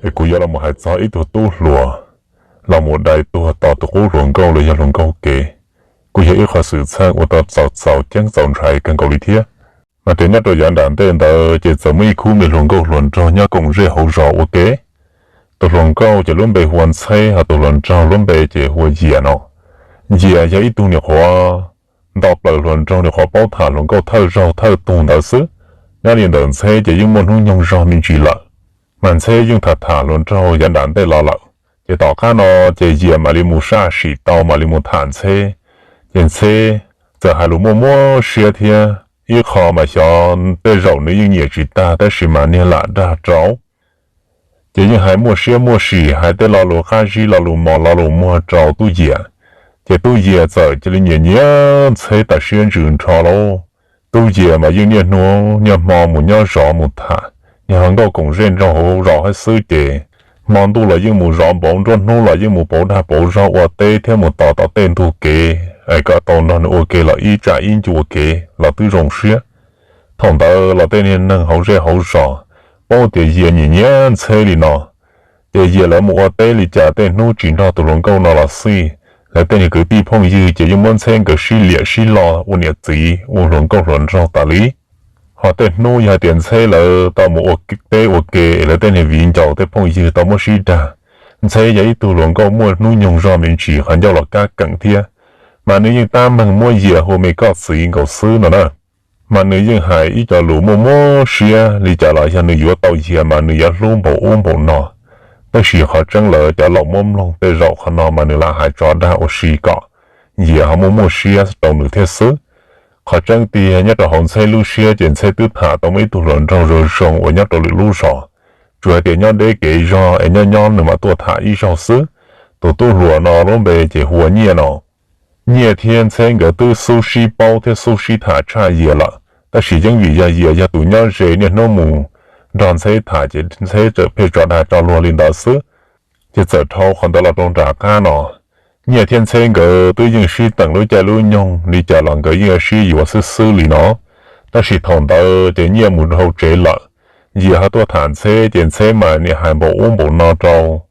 Es kuv yuav los mus hais txog ib tug tub hluas los mus dai tuag tos tus qub hluas nkauj los yog hluas nkauj kev, kuj yog ib qho xwm txheej uas tau txaus txaus ceeb txaus ntshai kawg nkaus li thiab. Mas ces nyob rau yav nram ntej ntawd ces txawm muaj ib khub me hluas nkauj hluas nraug nyob koom zej hauv zos ua ke. Tus hluas nkauj ces lub npe hu ua Ntxheb, ho tus hluas nraug lub npe ces hu ua Yias no. Yias yog ib tug nyuam qhuav nto plaws hluas nraug, nyuam qhuav paub tham hluas nkauj thawj zaug thawj tug ntawd xwb. Nyob li ntawm Ntxheb ces yeej muaj hnub nyoog zog me ntsis lawm, mas Ntxheb yeej tham tham hluas nraug yav nram ntej los lawm. Ces tom qab no ces Yias mam li mus saj sim tau mam li mus tham Ntxheb. Ces Ntxheb txawm hais lus muaj muaj siab thiab, ib qho mas xyov tej zaum nws yeej nyiam tsis tag tab sis mas niag lam dag rau. Ces yeej hais muaj siab muaj sim, hais tej lo lus qab zib lo lus mos lo lus muag rau Tub Yias. Ces Tub Yias txawm cia li nyiam nyiam Ntxheb tas siab ntsws nrho lauj. Tub Yias mas yeej niaj hnub niaj hmo mus nyob zov mus tham, niag hluas nkauj koom zej nyob hauv zos hab xwb ces hmo ntuj los yeej mus zov npauv, nruab hnub los yeej mus pauv dag pauv zog ua teb thiab mus tos tom tej ntug kev es kom tau nrog nws ua ke los ib tsam ib ncua kev los twb zoo siab. Thaum ntawd los tej niag neeg hauv zej hauv zos paub tias Yias nyiam nyiam Ntxheb li no, ces Yias lawv mus ua teb li cas tej hnub tsis nrog tus hluas nkauj no los xij, lawv tej niag kwv tij phooj ywg ces yeej muab Ntxheb nkawd sib liam sib lo ua niam txiv ua hluas nkauj hluas nraug tas li. Ho tej hnub yog hais tias Ntxheb lawv tau mus ua teb ua ke es lawv tej niag viv ncaus tej phooj ywg tau muab sib dag, Ntxheb yog ib tug hluas nkauj muaj hnub nyoog zog me ntsis, qhov ncauj los kab keem thiab, mas nws yeej tab meeg muab Yias hu me koj txiv nkaus xwb no na. Mas nws yeej hais ib co lus muaj muab siab li cas los yog nws yuav tau Yias mas nws yuav hlub npaum ub npaum no. Tab sis qhov tseeb lawm cov laus muab mloog tej zaum qhov no mas nws lam hais tso dag ua si kom Yias ho muaj muaj siab rau nws thiab xwb. Qhov tseeb tiag nyob rau hauv Ntxheb lub siab ces Ntxheb twb tham tau muaj ib tug hluas nraug zoo zoo uas nyob rau lwm lub zos, tsuas hais tias nyob deb kev zog es nyob nyob nws mam tuaj tham ib zaug xwb. Tus tub hluas no lub npe ces hu ua Nyiaj no. Nyiaj thiab Ntxheb nkawd twb xub sib paub thiab xub sib tham tshaj Yias lawm, tab sis yeej vim yog Yias yog tus nyob ze niaj hnub mus nrog Ntxheb tham ces Ntxheb txawm pheej tso dag tso luag li ntawd xwb. Ces txawm dhau qhov ntawd los rau nram qab no, Nyiaj thiab Ntxheb nkawd twb yeej sib teem lub caij lub nyoog li cas los nkawd yeej sib yuav xwb xwb li no. Tab sis thaum ntawd ces Nyiaj mus dhau tsev lawm, Yias ho tuaj tham Ntxheb ces Ntxheb mas niaj hais npaum ub npaum no rau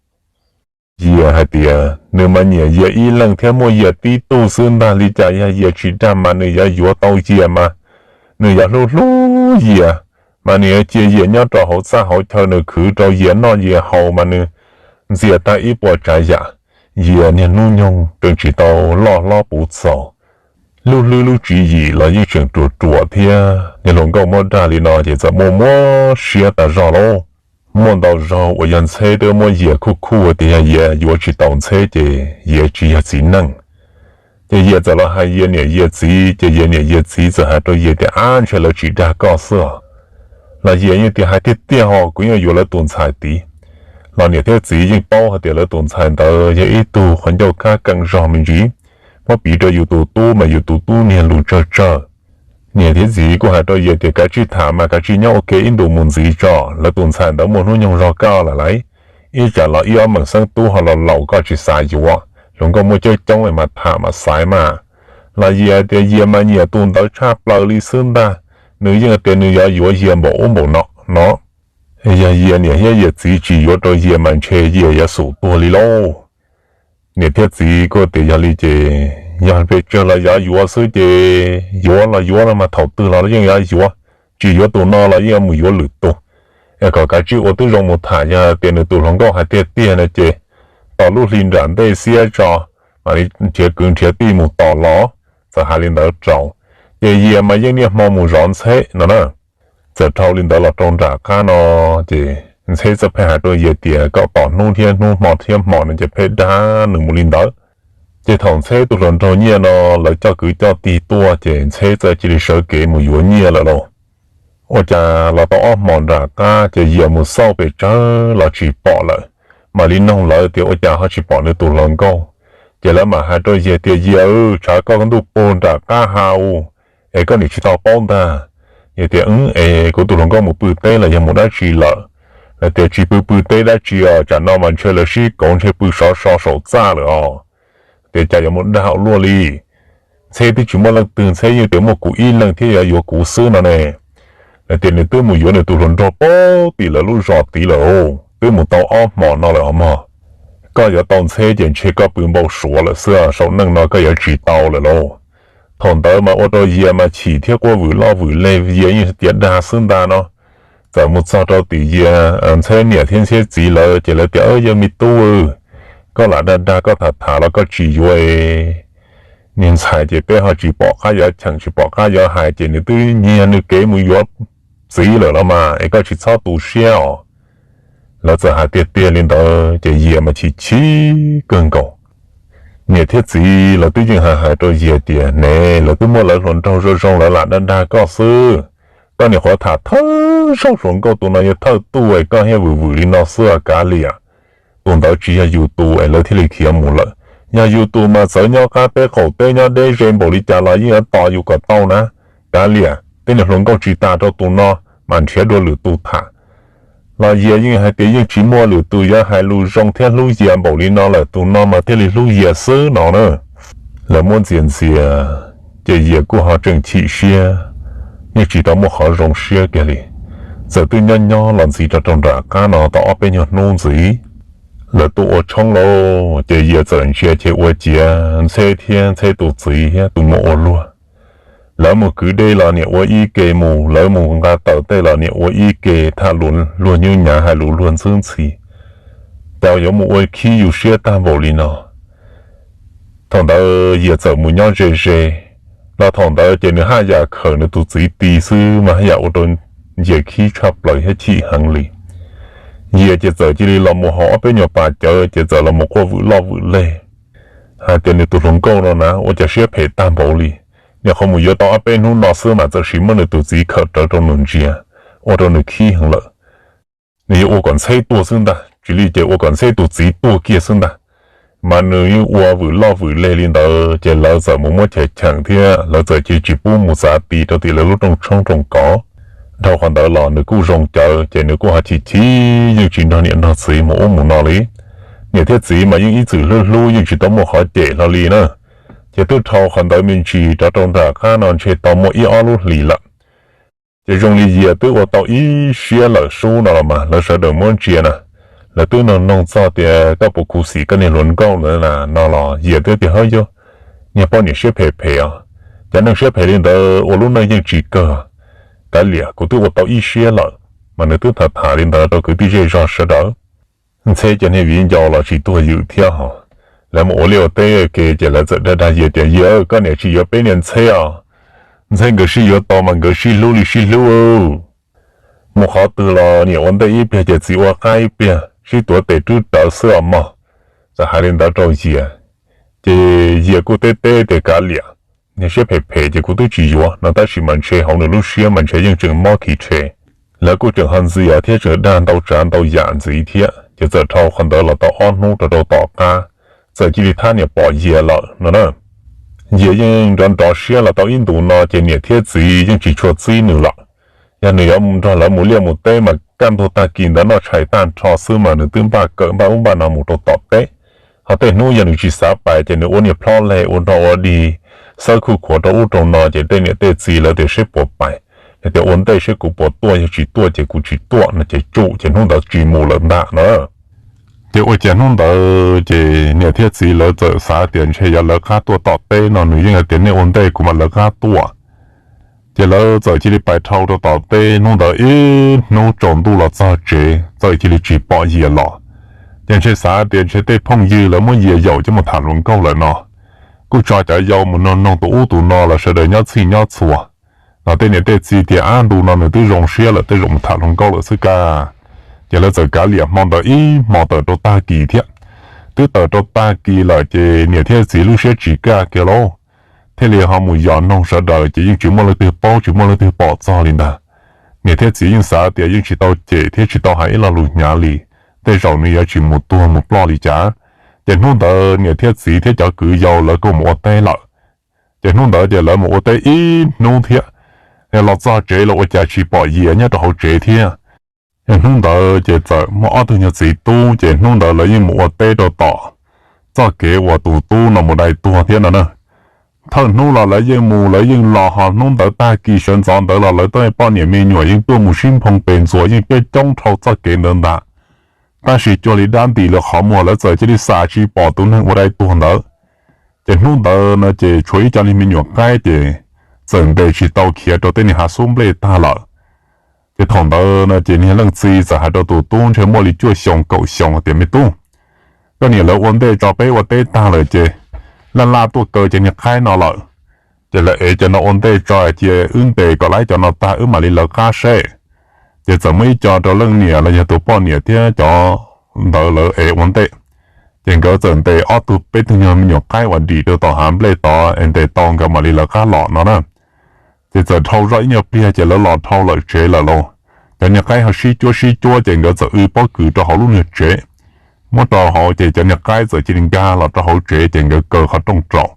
Yias hais tias nws mas nyiam Yias ib leeg thiab muaj Yias tib tug xwb ntag, li cas yog Yias tsis dag mas nws yuav yuav tau Yias mas nws yuav hlub hlub Yias, mas nws yuav cia Yias nyob rau hauv txaj hauv chaw, nws khwv rau Yias noj Yias haus mas nws ntxias tag ib puas tsav yam. Yias niag hnub nyoog tseem tsis tau loj hlob puv txaus, lub hlwb lub tswv yim los yeej tseem ruam ruam thiab. Niag hluas nkauj muab dag li no ces txawm muaj muab siab tas zog lauj. Muaj ntau zaug uas yog Ntxheb twb muab Yias khuj khuj tias yog Yias yuav tsis tau Ntxheb ces Yias tsis yog txiv neej. Ces Yias txawm los hais Yias niam Yias txiv, ces Yias niam Yias txiv txawm hais rau Yias tias, ab, ntshe lawv tsis dag koj xwb os. Los Yias yeej tias, hais tiag tiag ho, kuv yeej yuav lawv tus ntxhais tid. Los niam thiab txiv yeej paub hais tias lawv tus ntxhais ntawd yog ib tug qhov ncauj kab keem zog me ntsis, muab piv rau yus tus tub mas yus tus tub niag lus tsawg tsawg. Niam thiab txiv kuj hais rau Yias tias, kav tsij tham mas kav tsij nyob ua ke ib ntus mus ntxiv tso, lawv tus ntxhais ntawd muaj hnub nyoog zog koj lawm lauj. Ib tsam los ib ob meem xeeb tub ho los laus koj tsis xav yuav, hluas nkauj muaj coob coob mas tham mas xaiv mas. Los Yias tias Yias mas nyiam tus ntawd tshaj plaws li xwb ntag, nws yeej tias nws yuav yuav Yias npaum ub npaum no no. Yog Yias niam thiab Yias txiv tsis yuav rau Yias mas ntshe Yias yuav xum tuag li lauj. Niam thiab txiv kuj tias yog li ces yog pes tsawg los yuav yuav xwb ces yuav los yuav los mas thaum twg los yeej yuav yuav, tsis yuav tus no los yeej yuav mus yuav lwm tus. Es kom kav tsij ua tib zoo mus tham, yog tias nws tus hluas nkauj hais tiag tiag no ces tos lub hli nram ntej xiab tso, mam li nrhiav kwv nrhiav tij mus tos los. Txawm hais li ntawd rau, ces Yias mas yeej niaj hmo mus zov Ntxheb no na. Txawm dhau li ntawd los rau nram qab no, ces Ntxheb txawm pheej hais rau Yias tias kom tos hnub thiab hnub hmo thiab hmo no ces pheej dag nws mus li ntawd. Ces thaum Ntxheb tus hluas nraug Nyiaj no lawv coj kwv coj tij tuaj ces Ntxheb txawm cia li sawv kev mus yuav Nyiaj lawm lauj. Ua cas los tau ob hmos nram qab ces Yias mus xauj pes tsawg los tsis pom lawm. Mam li noog lawv tias ua cas ho tsis pom nws tus hluas nkauj. Ces lawv mam hais rau Yias tias, Yias, tshav koj ntuj puag nram qab ha u, es koj nim tsis tau paub ntag. Yias tias, es kuv tus hluas nkauj mus pw teb los yog mus dab tsi lawm? Lawv tias, tsis pw pw teb dab tsi os, tsam no mas ntshe lawv sib kauv ntshe pw sov so saum txaj lawm os. Tias cas yuav mus dag ua luaj li. Ntxheb twb tsis muaj leej twg, Ntxheb yeej tias muaj kuv ib leeg thiab yuav yuav kuv xwb no ne. Lawv tias nws twb mus yuav nws tus hluas nraug puag tim lawv lub zos tid lawm. twb mus tau ob hmos no lawm os mog. Koj yuav tau Ntxheb ces ntshe koj pw npau suav lawm xwb, saum neej no koj yuav tsis tau lawm lauj. Thaum ntawd mas ua rau Yias mas chim thiab quaj vwm loj vwm leg, Yias yeej tias dag xwb ntag no. Txawm mus txog rau tim Yias, Ntxheb niam thiab Ntxheb txiv lawv ces lawv tias, Yog me tub, koj lam dag dag koj tham tham los koj tsis yuav es niag ntxhais ces peb ho tsis pom qab yuav cheem tsis pom qab yuav hais ces nws twb nyiag nws kev mus yuav txiv lawm los mas es koj tsis txhob tu siab os. Lawv txawm hais tiag tiag li ntawd ces Yias mas chim chim kawg nkaus. Niam thiab txiv lawv twb yeej hais hais rau Yias tias, Ne, lawv twb muaj lawv hluas nraug zoo zoo lawv lam dag dag koj xwb. Koj niam qhuav tham thawj zaug hluas nkauj tus no yog thawj tug es koj thiaj vwm vwm li no xwb Kav Liam. Tus ntawd tsis yog yus tus es lawv thiaj li khiav mus lawm. Yog yus tus mas txawv nyob qab teb qaum teb nyob deb ze npaum li cas los yeej yuav tos yus kom tau na. Kav Liam, tej niag hluas nkauj tsis tas rau tus no mas nrhiav dua lwm tus tham. Los Yias yeej hais tias yeej tsis muaj lwm tus yuav hais lus zoo thiab hlub Yias npaum li no lawm, tus no mas thiaj li hlub Yias xwb no na. Lawv muab ntxias ntxias ces Yias kuj ho tseem chim siab, yeej tsis tau muaj qhov zoo siab kiag li. Txawm twb nyob nyob los ntxiv rau rau nram qab no tau ob peb nyuag hnub ntxiv, lawv tuaj ua tshoob lauj, ces Yias txawm ntsia ces ua ciav Ntxheb thiab Ntxheb tus txiv thiab tus muam ua luag. Lawv mus kwv dej los niam ua ib ke mus, lawv mus nqa taws tej los niam ua ib ke, tham lus luag nyuj nyav hais lus luag ntxwb ntxhi, cas yuav mus ua khib yus siab tag npaum li no. Thaum ntawd Yias txawm mus nyob ze ze, los thaum ntawd ces nws haj yam khawm nws tus txiv ti xwb mas haj yam ua rau Yias khib tshaj plaws thiab chim heev li. Yias ces txawm cia li los mus haus ob peb nyuag pas cawv ces txawm los mus quaj vwm loj vwm leg hais tias nws tus hluas nkauj no na ua cas siab phem tag npaum li. Nyuam qhuav mus yuav tau ob peb hnub no xwb mas txawm sim muab nws tus txiv khawm rawv rau nws ntsia, ua rau nws khib heev lawm. Nws yuav ua kom Ntxheb tuag xwb ntag, tsis li ces ua kom Ntxheb tus txiv tuag kiag xwb ntag. Mas nws yeej ua vwm loj vwm leg li ntawd ces lawv txawm mus muab cheem cheem thiab lawv txawm cia li tsis pub mus txav ti rau tim lawv lub rooj tshoob rooj kos. Dhau qhov ntawd los nws kuj zoo cawv ces nws kuj ho chim chim yeej tsis nrog niam nrog txiv mus ub mus no li. Niam thiab txiv mas yeej ib txwm hlub hlub yeej tsis tau muaj qhov cem hlo li na. Ces twb dhau qhov ntawd me ntsis rov rau nram qab no ntshe tau muaj ib ob lub hlis lawm. Ces zoo li Yias twb ua tau ib siab lawm sub no los mas lawv sawv daws muab ntsia na. Lawv twb noog noog txog tias koj puas khuv xim koj niag hluas nkauj ntawd na no los Yias twb tias, Hawb yog, niag poj niam siab phem phem os. Cov neeg siab phem li ntawd ua lub neej yeej tsis kawg. Kav liam, kuv twb ua tau ib siab lawm. Mas nws twb tham tham li ntawd rau kwv tij zej zog sawv daws. Ntxheb cov niag viv ncaus los tsis tuag ywm thiab hos. Lawv mus ua liaj ua teb ke ces lawv txawm dag dag Yias tias, Yias, koj niam tsis yuav peb niag Ntxheb os. Ntxheb nkawd sib yuav tau mas nkawd sib hlub li sib hlub. Mus qhov twg los niam ua ntej ib pliag ces txiv ua qab ib pliag, sib tuav tes rwb rawv xwb os mog. Txawm hais li ntawd rau Yias, ces Yias kuj teb teb tias, Kav liam, niag siab phem phem ces kuv twb tsis yuav no tab sis mas ntshe hauv nws lub siab mas ntshe yeej tseem mob khiv rhe. Lawv kuj tseem ho ntxias thiab tseem dag ntau tsav ntau yam ntxiv thiab ces txawm dhau qhov ntawd los tau ob hnub rau rau tom qab, txawm cia li thab niam pom Yias lawm no na. Yias yeej nrov nrov siab los tau ib ntus no ces niam thiab txiv yeej tsis tshua txib nws lawm. Yog nws yuav nrog lawv mus liaj mus teb mas kaj ntug tag kis ntawd noj tshais tag nrho xwb mas nws twb npaj kawm npaj ub npaj no mus rau tom teb. Ho tej hnub yog nws tsis xav pais ces nws ua niag plhob leg ua nrog ua dig, xawb khuj khuav rau ub rau no ces tej niam tej txiv lawv tias seb puas pais, lawv tias ua ntej seb kuv puas tuaj, yog tsis tuaj ces kuv tsis tuaj no ces tsum ces hnub ntawd tsis mus lawm ntag na. Ces ua cas hnub ntawd ces niam thiab txiv lawv txawm xav tias ntshe yog lawv qab tuaj tom teb no, nws yeej hais tias nej ua ntej kuv mam lawv qab tuaj. Ces lawv txawm cia li pais dhau rau tom teb, hnub ntawd ib hnub tsaus ntuj los txog tsev txawm cia li tsis pom Yias los. Ces ntshe xav tias ntshe tej phooj ywg lawv muab Yias yaum coj mus tham hluas nkauj lawm no. Kuj tso cov yau mus noog noog tus ub tus no los sawv daws nyob txhij nyob txhua. Los tej niam tej txiv tias, Ab, ntu no nws twb zoo siab lawm, tej zaum mus tham hluas nkauj lawm xwb kag. Ces lawv txawm kav liam hmo ntawd ib hmo tawm rau tag kis thiab. Twb tawm rau tag kis lawm ces niam thiab txiv lub siab tsis kaj kiag lauj, thiaj li ho mus yos noog sawv daws ces yeej tsis muaj leej twg paub tsis muaj leej twg pom txog li ntag. Niam thiab txiv yeej xav tias yeej tsis tau cem thiab tsis tau hais ib lo lus hnyav li, tej zaum nws yuav tsis mus tuag mus ploj li cas. Ces hnub ntawd niam thiab txiv thiab cov kwv yau lawv kuj mus ua teb lawm. Ces hnub ntawd ces lawv mus ua teb ib hnub thiab, los txog tsev los ua cas tsis pom Yias nyob rau hauv tsev thiab. Ces hnub ntawd ces txawm muaj ob tug nyuag txiv tub ces hnub ntawd lawv yeej mus ua teb rau tom txoj kev uas tus tub no mus dai tuag thiab no na. Thawj hnub los lawv yeej mus lawv yeej los, ho hnub ntawd tag kis sawv ntxov ntawd los lawv tej poj niam me nyuam yeej tuaj mus sib nphoo pes ntxuas yeej coob coob dhau txoj kev ntawd ntag. tab sis cuag li dab nti lawv qhov muag, lawv txawm cia li xam tsis pom tus neeg ua dai tuag ntawd. Ces hnub ntawd no ces tshuav ib co niag me nyuam qaib ces txawm ntes tsis tau khiav rau tej niag hav xub nplej tag lawm. Ces thaum ntawd no ces niag leej txiv txawm hais rau tus tub ntshe muaj li cuaj xyoo kaum xyoo tias, Me tub, koj niam lawv ua ntej tso peb ua teb tag lawm ces laj laj tuaj kaw cov niag qaib no lawm. Ces lawv ev cov no ua ntej tso, cia wb ntes kom laib cov no tag wb mam li lawv qab seb. Ces txawm muaj ib co rau leej niam los yog tus poj niam thiab cov ntawd lawv ev ua ntej. Ces nkawd txawm ntes ob tug peb tug nyuag me nyuam qaib uas dim rau tom hav nplej tod es ntes tau nkawd mam li lawv qab los no na. Ces txawm dhau zoj ib nyuag pliag ces lawv los dhau lawm tsev lawm lauj. Cov niag qaib ho sib cuab sib cuab ces nkawd txawm w pob kws rau hauv lub niag tsev, muab rau hauv ces cov niag qaib txawm cia li nkag los rau hauv tsev ces nkawd kaw qhov rooj rau.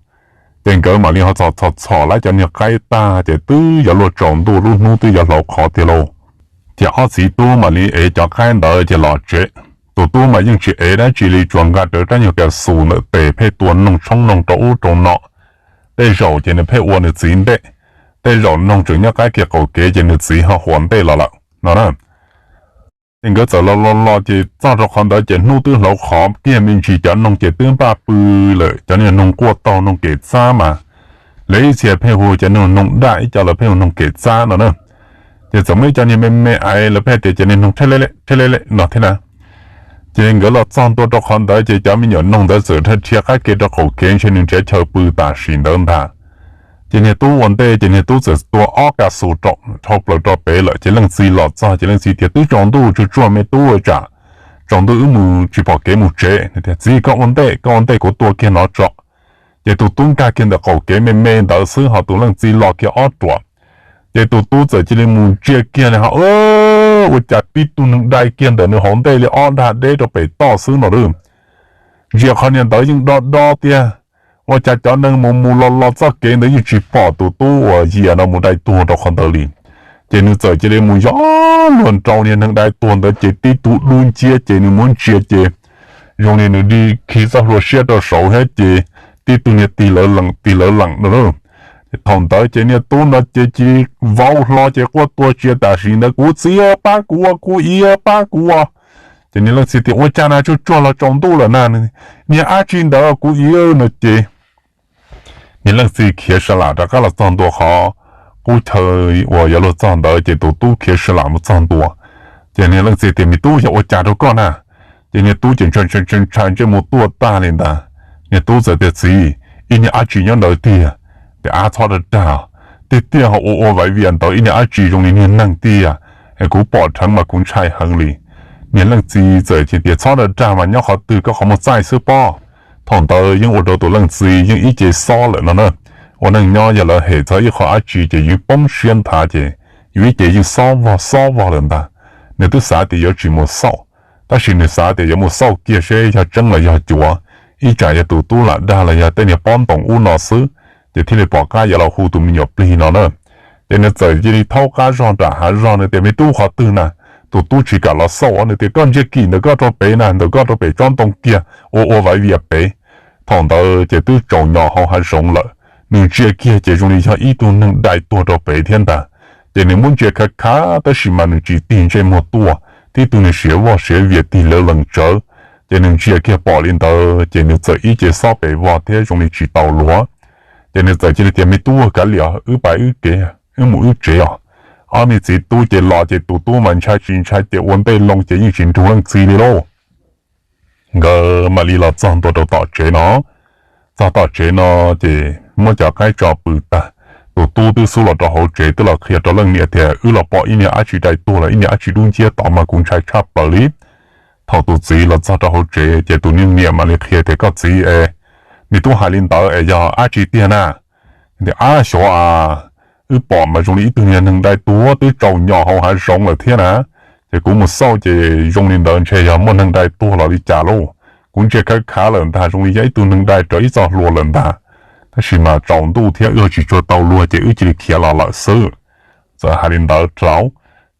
Ces nkawd mam li ho txhom txhom txhom laib cov niag qaib tag ces twb yuav luag tsaus ntuj, lub hnub twb yuav hlauv qhov tiag lauj. Ces ob txiv tub mam li ev cov qaib ntawd ces los tsev. Tus tub mas yeej tsis ev dab tsi li, tsuas nqa rawv rab nyuag kas xus ntawm tes pheej tua noog tshoob noog rau ub rau no. Tej zaum ces nws pheej ua nws txiv ntej, tej zaum noog tseem nyob qab kiag qaum kev ces nws txiv ho huam ntej los lawm no na. Ces nkawd txawm los los los ces txog rau qhov ntawd ces hnub twb hlauv qhov kiag me ntsis, cov noog ces twb npaj pw lawm, cov niag noog quaj taug noog kem txab mas, lawv ib txhia pheej hu cov niag noog daj, ib co lawv pheej hu noog kem txab no na. Ces txawm muaj ib co niag me me aiv lawv pheej tias cov niag noog theb le le theb le le no thiab na. Ces nkawd los txog ntua rau qhov ntawd ces cov me nyuam noog ntawd txawm dhia qab ke rau qaum kev ntshe nws nrhiav chaw pw tam sim ntawd ntag. Ces niag tub ua ntej ces niag tub txawm tua ob kas xus rau dhau plaws rau pem lawm. Ces leej txiv los txog ces leej txiv tias, Twb tsaus ntuj tsuag tsuag me tub, tsam tsaus ntuj wb mus tsis pom kev mus tsev. Tias, Txiv, koj ua ntej, koj ua ntej, kuv tua kiag no tso. Ces tus tub nkag kiag ntawm qaum kev me me ntawd xwb ho tus leej txiv los kiag ob ruam. Ces tus tub txawm cia li mus ntsia kiag li ho, ua cas tib tug neeg dai kiag ntawm nws hauv ntej li ob dag deb rau pem toj xwb no lawm. Ntsia qhov niag ntawd yeej do do tiag, ua cas cov neeg mus mus los los txoj kev ntawd yeej tsis pom tus tub uas Yias no mus dai tuag rau qhov ntawd li. Ces nws txawm cia li mus yos luag nrau niag neeg dai tuag ntawd ces tib tug dub nciab ces nws muab ntsia ces zoo li nws dig khi txoj hlua siab rau saud thiab ces tib tug niag tig lawv lees tig lawv lees no. Ces thaum ntawd ces niag tub no ces cia li vau hlo ces quaj tua tsiav tam sim ntawd, Kuv txiv, pab kuv ua, kuv txiv, pab kuv ua. Ces niag leej txiv tias, Ua cas na, tsuag tsuag los tsaus ntuj lawm na, niag dab tsi ntawd kuv txiv no ces niag leej txiv khiav sa lam rov qab los txog ntua qhov qub chaw uas yuav luag txog ntawd ces tus tub khiav sa lam mus txog ntua. Ces niag leej txiv tias, Me tub, yog ua cas rau koj na? Ces niag tub ces ntshai ntshai ntshai ntsej muag tuaj tag li ntag. Niag tub txawm tias, Txiv, ib niag dab tsi nyob ntawd tiag. Tias, Ab, txhob dag dag, tiag tiag ho ua ua vaiv vias ntawd ib niag dab tsi zoo li niag neeg tiag, es kuv pom dheev mas kuv ntshai heev li. Niag leej txiv txawm tias, Txhob dag dag mas nyob qhov twg, koj qhov muag txaij xwb pob. Thaum ntawd yeej ua rau tus leej txiv yeej ib ce xob lawm no na. Ua neej nyob yog lawv hem txog ib qho dab tsi ces yeej poob siab nthav ces yus ib ce yeej xob vog xob vog lawm ntag. Nws twb xav tias yuav tsis mus xauj, tab sis nws xav tias yuav mus xauj kiag seb yog tseeb los yog cuav, ib tsam yog tus tub lam dag los yog tej niag pob ntoos ub no xwb, ces thiaj li pom qab yuav los hu tus me nyuam plig no na. Ces nws txawm cia li thaub qab zog nram hav zog, nws tias, Me tub, qhov twg na? Tus tub tsis kam los xauj, nws tias, Koj ntsia kim ntawm koj rau pem na, ntawm koj rau pem tsob ntoo kiag ua ua vaiv vias pem. Thaum ntawd ces twb tsaus nyos hauv hav zoov lawm, nws ntsia kiag ces zoo li yog ib tug neeg dai tuag rau pem thiab ntag. Ces nws muab ntsia khav khav tab sis mas nws tsis tig ntsej muag tuaj, tib tug niag siav voj siav vias tig lawv lees tsawv. Ces nws ntsia kiag pom li ntawd ces nws txawm ib ce xob pes vog thiab zoo li tsis tau luag. Ces nws txawm cia li tias, Me tub, kav liam, wb pais wb kev, wb mus wb tsev os. Ob niag txiv tub ces los ces tus tub mas ntshai tsis ntshai ces ua ntej loo ces yeej tsis nrug leej txiv li lauj. Nkawd mam li los txog ntua rau tom tsev no. Txog tom tsev no ces muab cov qaib tso pw tag, tus tub twb xub los rau hauv tsev twb los qhia rau leej niam tias, Wb los pom ib niag dab tsi dai tuag los ib niag dab tsi dub nciab tod mas kuv ntshai tshaj plaws li. Thaum tus txiv los txog rau hauv tsev ces tus niag niam mam li qhia tias, Koj txiv es, me tub hais li ntawd es yog dab tsi tiag na? Tias, Ab xyov a, wb pom mas zoo li ib tug niag neeg dai tuag twb tsaus nyos hauv hav zoov lawm thiab na. Ces kuv mus xauj ces zoo li ntawd ntshe yog muaj neeg dai tuag los li cas lauj. Kuv ntsia khav khav lawm ntag, zoo li yog ib tug neeg dai raws ib txoj hlua lawm ntag. Tab sis mas tsaus ntuj thiab wb ho tsis tshua tau luag ces wb cia li khiav los lawm xwb. Txawm hais li ntawd rau,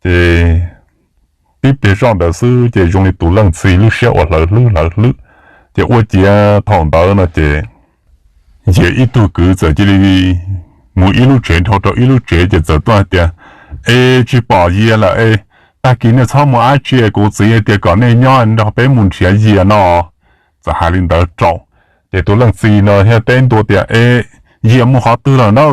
ces tib pliag zoj ntawd xwb ces zoo li tus leej txiv lub siab ua hlawv hlwb hlawv hlwb. Ces ua ciav thaum ntawd no ces Yias ib tug kwv txawm cia li mus ib lub tsev dhau rau ib lub tsev ces txawm tuaj hais tias, Es tsis pom Yias lawm es, tag kis nej txhob mus dab tsi, kuv txiv tias kom nej nyob nrog peb mus nrhiav Yias no. Txawm hais li ntawd rau, ces tus leej txiv no thiaj teb ntua tias, Es Yias mus qhov twg lawm na?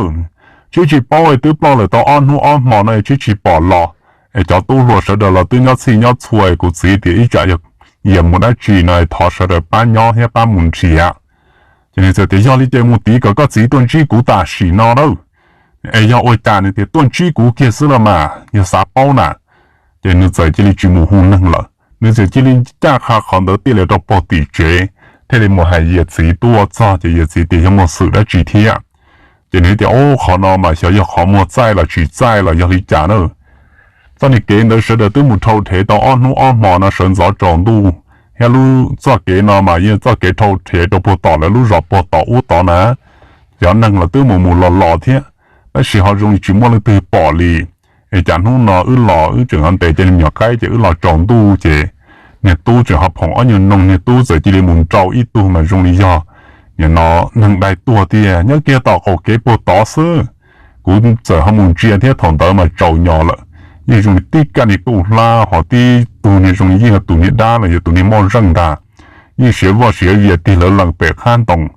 Tsis tsis paub, twb ploj lawm tau ob hnub ob hmo no tsis tsis pom los. Es cov tub hluas sawv daws los twb nyob txhij nyob txhua, kuv txiv tias ib tsam yog Yias mus dab tsi no, thov sawv daws pab nyob thiab pab mus nrhiav. Ces nws txawm tias, Yog li ces mus tiv kom koj txiv tuaj ntsib kuv tam sim no na. Es yog ua cas? Nws tias, Tuaj ntsib kuv kiag xwb los mas, yog xav paub na. Ces nws txawm cia li tsis mus hu neeg lawm, nws txawm cia li ncaj qha qhov ntawd tij li rau puag tim tsev, thiaj li mus hais Yias txiv tuaj txog. Ces Yias txiv tias, Yog muaj xwm dab tsi thiab? Ces nws tias, Ub, qhov no mas xyov yog qhov muag txaij los tsis txaij los yog li cas na. Txoj niag kev ntawd sawv daws twb mus rhau rhev tau ob hnub ob hmo no, sawv ntxov tsaus ntuj, thiab lub txoj kev no mas yeej txoj kev rhau rhev rau puag tom lawv lub zos puag tom ub tod na. Cov neeg los twb mus mus los los thiab, tab sis ho zoo li tsis muaj leej twg pom li. Es cas hnub no wb los wb tseem ntes cov me nyuam qaib, ces wb los tsaus ntuj ces niag tub tseem ho phoom ob nyuag noog, niag tub txawm cia li mus nrau ib tug mas zoo li yog nim no neeg dai tuag tiag, nyob kiag tom qaum kev puag tod xwb. Kuv txawm ho mus ntsia thiab, thaum ntawd mas tsaus nyos lawm, yeej zoo li tib kaj niag kauj hlab, ho tib tug niag zoo li yeej yog tus niag dab los yog tus niag moj zeej ntag. Yeej siav voj siav vias tig lawv lees pem qab ntoo.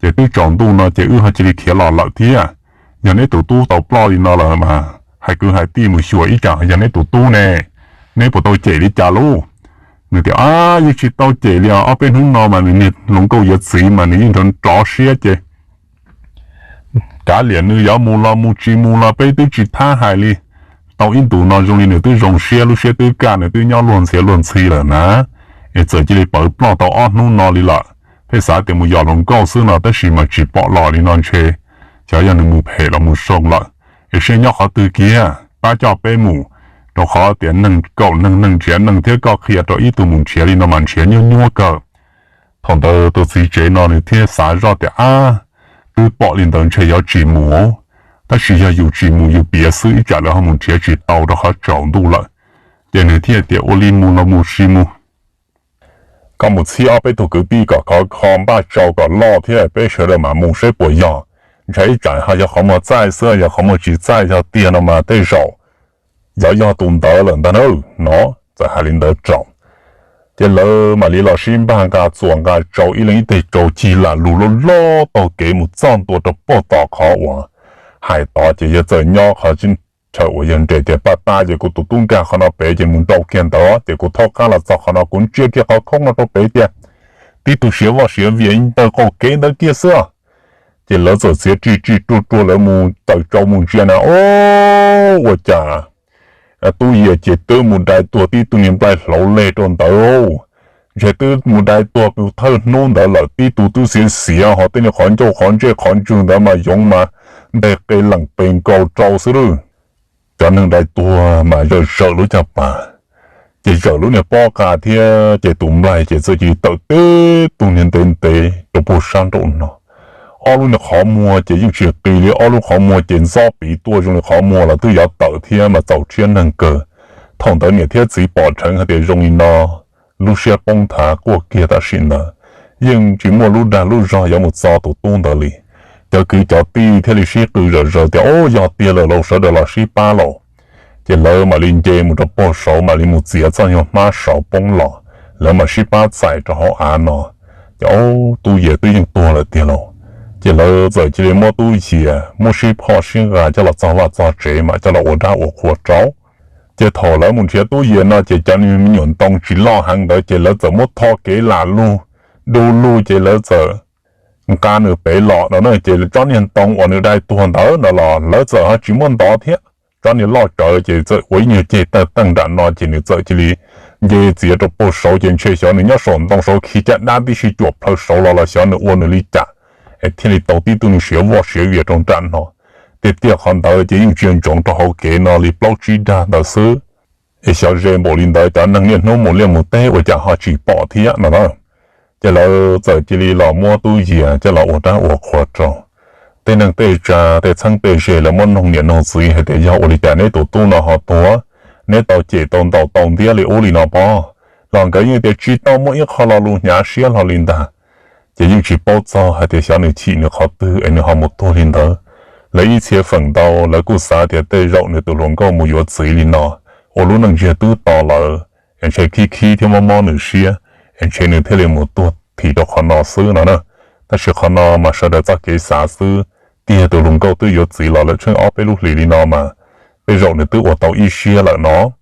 Ces twb tsaus ntuj no ces wb ho cia li khiav los lawm thiab. Yog neb tus tub tau ploj li no lawm mas hais kwv hais tij mus xyuas ib tsam yog neb tus tub ne, neb puas tau cem li cas lauj? Nws tias, Ab, yeej tsis tau cem li os, ob peb hnub no mas nws niag hluas nkauj yuav txiv mas nws yeej nrov nrov siab ces kav liam nws yuav mus los mus, tsis mus los peb twb tsis thab hais li. Tau ib ntus no zoo li nws twb zoo siab, lub siab twb kaj, nws twb nyob luag ntxhi luag ntxhi lawm na. Es txawm cia li pawv ploj tau ob hnub no li lawm. Pheej xav tias mus yos hluas nkauj xwb no, tab sis mas tsis pom los li no ntshe xyov yog nws mus phem los mus zoo lawm. Es seb nyob qhov twg kiag, pab coj peb mus, rau qhov tias neeg kaum neeg, neeg nrhiav neeg thiab, koj qhia rau ib tug mus nrhiav li no mas nrhiav nyuaj nyuaj kawg. Thaum ntawd tus txiv tsev no nws thiaj xav zoj tias, Ab, twb pom li ntawd ntshe yuav tsis mus, tab sis yog yus tsis mus yus piav xwb ib tsam lawv ho mus nrhiav tsis tau rau qhov tsaus ntuj lawm. Ces nws thiaj tias, Ua li mus los mus, sim mus. Koj mus txhib ob peb tug kwv tij kom khov kho, npaj tsau kom loj thiab peb sawv daws mam mus seb puas yog. Ntshai ib tsam ho yog qhov muag txaij xwb, yog qhov muag tsis txaij, yog tiag no mas tej zaum yog yog tus ntawd lawm ntag na, no. Txawm hais li ntawd rau, ces lawv mam li los sib npaj nqa txuas nqa tsau, ib leeg ib teg tsau cig lam lug loj loj taug kev mus txog ntua rau puag tom qhov uas hais tod. Ces yawg txawm nyob qhov chaw uas yawg nres tias paj tab, ces kuv tus tub nkag qhov no pem ces mus nrau kiag ntawd, ces kuv thaub qab los txog qhov no kuv ntsia kiag qhov khoob no rau pem tiag, tib tug siav voj siav vias ntawm qaum kev ntawd kiag xwb. Ces lawv txawm txiav ris ris ruag ruag lawv mus taws tsau mus ntsia na, o, ua cas tub Yias ces twb mus dai tuag tib tug niag nplaig hlauv leg rau ntawd. Ntshe twb mus dai tuag thawj hnub ntawd lawm, tib tug twb xiav xiav, ho tej niag qhov ncauj qhov ntsej qhov ntswg ntawd mas yoov mas nteg qe leem pes nkaus rau xwb lawm. Cov neeg dai tuag mas zawm zawm lub caj pas, ces zawm lub niag pob qa thiab, ces tus nplaig ces txawm cia li tawm tib tug niag ntev ntev rau puag sab nraum no. Ob lub niag qhov muag ces yeej tsis qis li, ob lub qhov muag ces ntxob piv tuaj zoo li qhov muag los twb yuav tawm thiab mas txaus rhiab neeg kawg. Thaum ntawd niam thiab txiv pom dheev hais tias zoo li no, lub siab poob nthav quaj kiag tam sim ntawd, yeej tsis muaj lub dag lub zog yuav mus txo tus tub ntawd li. Cov kwv cov tij thiaj li sib qw zom zaws tias, O, yog tiag lawm lauj, sawv daws los sib pab lauj. Ces lawv mam li nce mus rau puag saud, mam li mus txiav txoj nyuag hmab saud poob los, lawv mam sib pab txais rau hauv av no. Ces, o, tub Yias twb yeej tuag lawm tiag lauj. Ces lawv txawm cia li muab tub Yias muab sib phoj sib nqa coj los txog vaj txog tsev mas coj los ua dab ua qhua rau. Ces thaum lawv mus nrhiav tub Yias no ces cov me nyuam ntoo tsis loj heev ntawd ces lawv txawm muab tho kev lam lug du lug, ces lawv txawm nqa nws pem los no na. Ces tsob niag ntoo uas nws dai tuag ntawd no los lawv txawm ho tsis muab ntov thiab. Tsob niag loj tsawv ces txawm ua ib nyuag ceg tawg teej nram no, ces nws txawm cia li nce txiav rau puag saud, ces ntshe xyov nws nyob saum ntoo saud khi caj dab tib si cuam plhaw saud los los xyov nws ua nws li cas es thiaj li tau tib tug niag siav voj siav vias rau nram no. Tiag tiag qhov ntawd ces yeej tsis ntsoov rau hauv kev no li plaub tsib dag ntawd xwb. Es xyov ze npaum li ntawd cov neeg niaj hnub mus liaj mus teb ua cas ho tsis pom thiab no na. Ces lawv txawm cia li los muab tub Yias coj los ua dab ua qhua rau. Tej neeg tej tsa, tej txheeb tej ze lawv muab noog niam noog txiv hais tias, Yog ua li cas neb tus tub no ho tuag? Neb tau cem tau ntaus tau ntiab li ub li no pob? Los nkawd yeej tias tsis tau muaj ib qho lo lus hnyav siab hlo li ntag. Ces yeej tsis paub txog hais tias xyov nws chim nws qhov twg es nws ho mus tuag li ntawd. Lawv ib txhia feem ntau lawv kuj xav tias tej zaum nws tus hluas nkauj mus yuav txiv li no, ua lub neej ntsiag twb to lawm, es ntshe khib khib thiab mob mob nws siab, es ntshe nws thiaj li mus tuag this rau qhov no xwb no na. Tab sis qhov no mas sawv daws txoj kev xav xwb, tiag tus hluas nkauj twb yuav txiv los lawm tsheej ob peb lub hlis li no mas, tej zaum nws twb ua tau ib siab lawm no.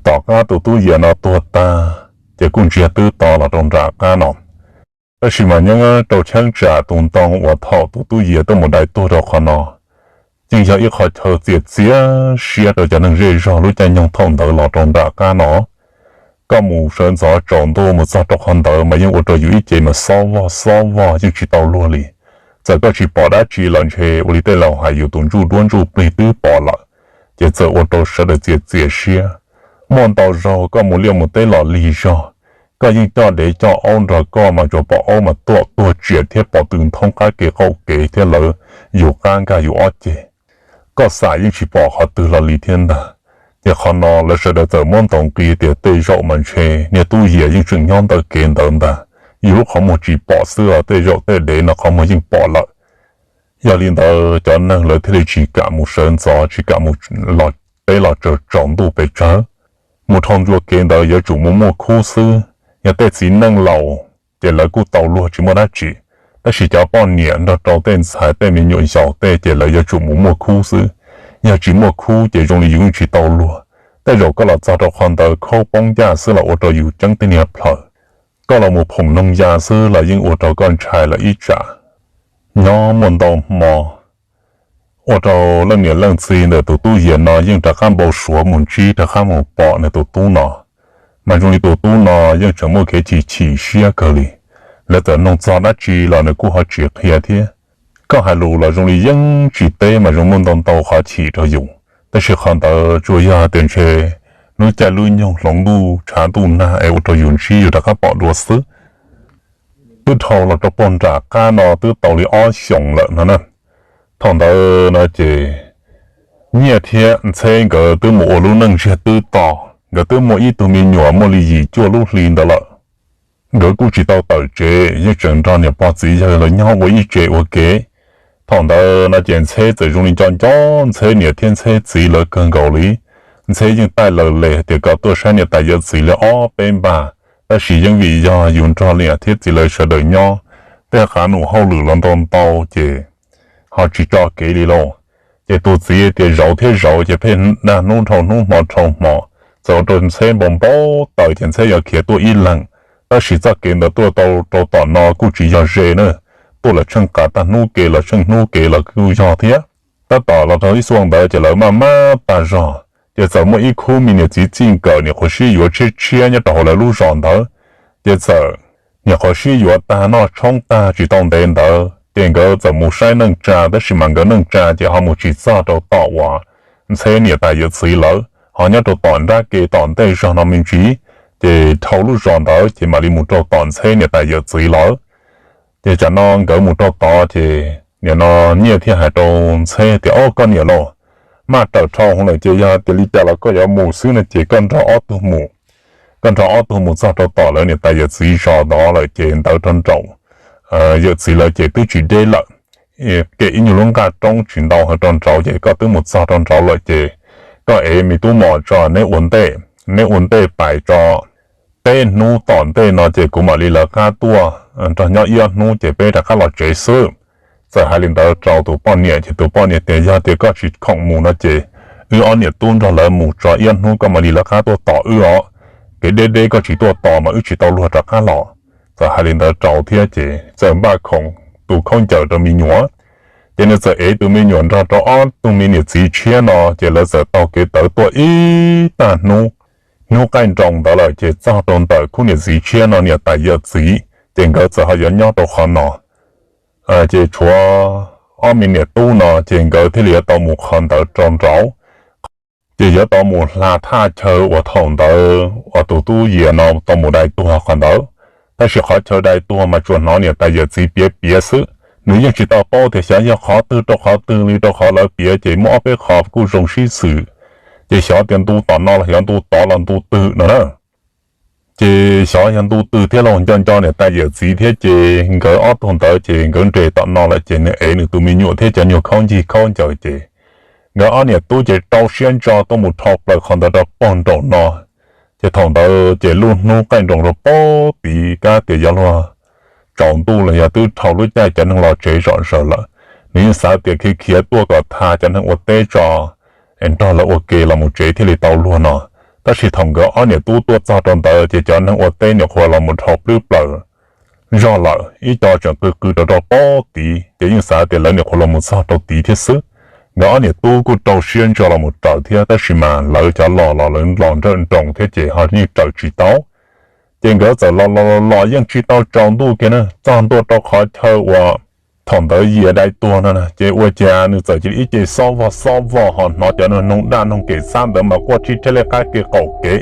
Tom qab tus tub Yias no tuag tag, ces kuj ntsiag twb to los rau nram qab no. Tab sis mas nyob rau cheeb tsam tus ntoo uas thaum tus tub Yias tuaj mus dai tuag rau qhov no, yeej yog ib qho chaw txias txias siab rau cov neeg zej zog lub caij nyoog thaum ntawd los rau nram qab no. Koj mus sawv ntxov tsaus ntuj mus txog rau qhov ntawd mas yeej ua rau yus ib ce mas xob vog xob vog yeej tsis tau luag li. Txawm koj tsis pom dab tsi los ntshe ua li tej laus hais yus tus ntsuj duab ntsuj plig twb pom lawm, ces txawm ua rau sawv daws txias txias siab. Muaj ntau zaug koj mus liaj mus teb los lig zog, koj yeej coj dev coj aub nrog koj mas tsuas pom aub mas tuam tuag tsiam thiab pom tw nthoob qab kev qaum kev thiab lawv yus qab nkag yus ob ceg. Koj xam yeej tsis pom qhov twg los li thiab ntag. Ces qhov no lawv sawv daws txawm muab ntaus nqi tias tej zaum mas ntshe niag tub Yias yeej tseem nyob ntawm kev ntawd ntag. Yus lub qhov muag tsis pom xwb os, tej zaum tej dev no qhov muag yeej pom lawm. Yog li ntawd cov neeg lawv thiaj li tsis kam mus sawv ntxov, tsis kam mus los teb los tsaus tsaus ntuj pes tsawg. Mus dhau ncua kev ntawd yuav tsum mus muaj khub xwb. Yog tej txiv neej laus ces lawv kuj tau luag tsis muaj dab tsi, tab sis cov poj niam nrog rau tej ntxhais tej me nyuam yaus tej ces lawv yuav tsum mus muaj khub xwb. Yog tsis muaj khub ces zoo li yus yeej tsis tau luag. Tej zaum koj los txog rau qhov ntawd khaub poob ncaj xwb los ua rau yus ceeb tej niag plhaws. Koj los mus phoom noog ya xwb los yeej ua rau koj ntshai lawm ib tsam. Nyob muaj ntau hmo, ua rau leej niam leej txiv ntawm tus tub Yias no yeej rov qab npau suav mus ntsib rov qab mus pom nws tus tub no. Mas zoo li tus tub no yeej tseem muaj kev chim chim siab kawg li. Lawv txawm nug txog dab tsi los nws kuj ho tsis qhia thiab. Koj hais lus los zoo li yeej tsis teb mas zoo muaj ntau ntau qhov chim rau yus. Tab sis qhov ntawd tsuas yog tias ntshe lub caij lub nyoog hloov ntuj tshav ntuj nag es ua rau yus ntsib yus rov qab pom dua xwb. Twb dhau los rau puag nram qab no twb tau li ob xyoos lawm no na. Thaum ntawd no ces Nyiaj thiab Ntxheb nkawd twb mus ua lub neej ntsiag twb to, nkawd twb muaj ib tug me nyuam muaj li yim cuaj lub hli ntawd lawm. Nkawd kuj tsis tau tawm tsev, yeej tseem nrog niam pog txiv yawg lawv nyob ua ib tsev ua ke. Thaum ntawd no ces Ntxheb txawm zoo li nco nco Ntxheb niam thiab Ntxheb txiv lawv kawg nkaus li. Ntxheb yeej taij laws les tias kom tuaj saib niam tais yawm txiv li ob peb npag, tab sis yeej vim yog yus nrog niam thiab txiv lawv sawv daws nyob, tej qav num hauj lwm los ntau ntau ces ho tsis tso kev li lauj. Ces tus txiv tias zauv thiab zauv ces pheej dag hnub dhau hnub hmo dhau hmo, txawm ua rau Ntxheb npau npau taws ces Ntxheb yuav khiav tuaj ib leeg, tab sis txoj kev ntawd tuaj tau rau tom no kuj tsis yog ze na, tuaj los tsheej qav tag hnub ke los tsheej hnub ke los kuj yog thiab. Tab tom los rau ib xuaj ntawd ces lawv maj maj tag zog, ces txawm muaj ib khub me niam txiv txij nkawm nyuam qhuav sib yuav tshiab tshiab nyob rau hauv lawv lub zos ntawd. Ces txawm nyuam qhuav sib yuav tag noj tshoob tag tsis tau ntev ntawd ces nkawd txawm mus saib neej tsa, tab sis mas nkawd neej tsa ces ho mus tsis txog rau tom uas Ntxheb niam tais yawm txiv lawv, ho nyob rau tom nrab ke tom ntej zog no me ntsis. Ces dhau lub zos ntawd ces mam li mus rau tom Ntxheb niam tais yawm txiv lawv. Ces tsam no nkawd mus rau tod ces nim no Nyiaj thiaj hais rau Ntxheb tias, Au koj niam lauj, maj rawm dhau hwv lawm ces yog tias li cas los koj yuav mus xwb no ces koj nrog ob tug mus. Koj nrog ob tug mus txog rau tom lawv niam tais yawm txiv zos tod lawm ces ntawd rau nraum yawm txiv lawv ces twb tsis deb lawm, kem ib nyuag lub nqaj roob tsis ntau heev rau nraud ces koj twb mus txog rau nraud lawm ces koj ev me tub mos tso, neb ua ntej, neb ua ntej pais tso peb hnub tom ntej no ces kuv mam li lawv qab tuaj nrog nyob ib ob hnub ces peb rov qab los tsev xwb. Txawm hais li ntawd rau tus poj niam ces tus poj niam tias, Yog tias koj tsis khoom mus no ces wb ob niam tub nrog lawv mus tso ib ob hnub koj mam li lawv qab tuaj tos wb os. Kev deb deb koj tsis tuaj tos mas wb tsis tau luag rov qab los. Txawm hais li ntawd rau thiab ces txawm npaj khoom tus khaub ncaws rau me nyuam. Ces nws txawm ev tus me nyuam nrog rau ob tug me niam txiv tshiab no ces lawv txawm taug kev tawv tuaj ib tag hnub. Hnub qaij nroos ntawd lawm ces txog rau ntawm khub niam txiv tshiab no niam tais yawm txiv ces nkawd txawm ho yuav nyob rau qhov no. Ces tshuav ob me niam tub no ces nkawd thiaj li yuav tau mus qhov ntawd rau nraud. Ces yuav tau mus hla thaj chaw uas thaum ntawd uas tus tub Yias no tau mus dai tuag qhov ntawd. Tab sis qhov chaw dai tuag mas tsuas hnov niam tais yawm txiv piav piav xwb, nws yeej tsis tau paub tias xyov yog qhov twg rau qhov twg li, rau qhov lawv piav ces muaj ob peb qho kuj zoo sib xws. Ces xyov tias ntu tom no los xyov ntu tod los ntu twg no na. Ces xyov yog ntu twg thiab los nco nco niam tais yawm txiv thiab ces nkawd ob tug ntawd ces nkawd nres tom no lawm ces nws ev nws tus me nyuam thiab cov nyuag khaub ncig khaub ncaws ces Nkawd ob niam tub ces rau siab ntso tuaj mus dhau plaws qhov ntawd rau puag nraum no. Ces thaum ntawd ces lub hnub qaij nroos rau puag tid, kab tias yuav luag tsaus ntuj los yog twb dhau lub caij cov neeg los tsev zom zaws lawm. Nws yeej xav tias khiav khiav tuaj kom tha cov neeg ua teb tso, es nrog lawv ua ke los mus tsev thiaj li tau luag no. Tab sis thaum nkawd ob niam tub tuaj txog rau ntawd ces cov neeg ua teb nyuam qhuav los mus dhau plwb plaws zog lawm, ib co tseem qw qw rau rau puag tid, ces yeej xav tias lawv nyuam qhuav los mus txog rau tid thiab xwb. Nkawd ob niam tub kuj rau siab ntso los mus raws thiab, tab sis mas lawv cov los los lawv los nrawm nroos thiab ces ho yeej raws tsis tau. Ces nkawd txawm los los los los yeej tsis tau tsaus ntuj kiag na, txog ntua rau qhov chaw uas thaum ntawd Yias dai tuag no na, ces ua cas nws txawm cia li ib ce xob vog xob vog ho hnov cov noog daj noog kem xab ntawd mas quaj thib thiab li qab ke qaum kev.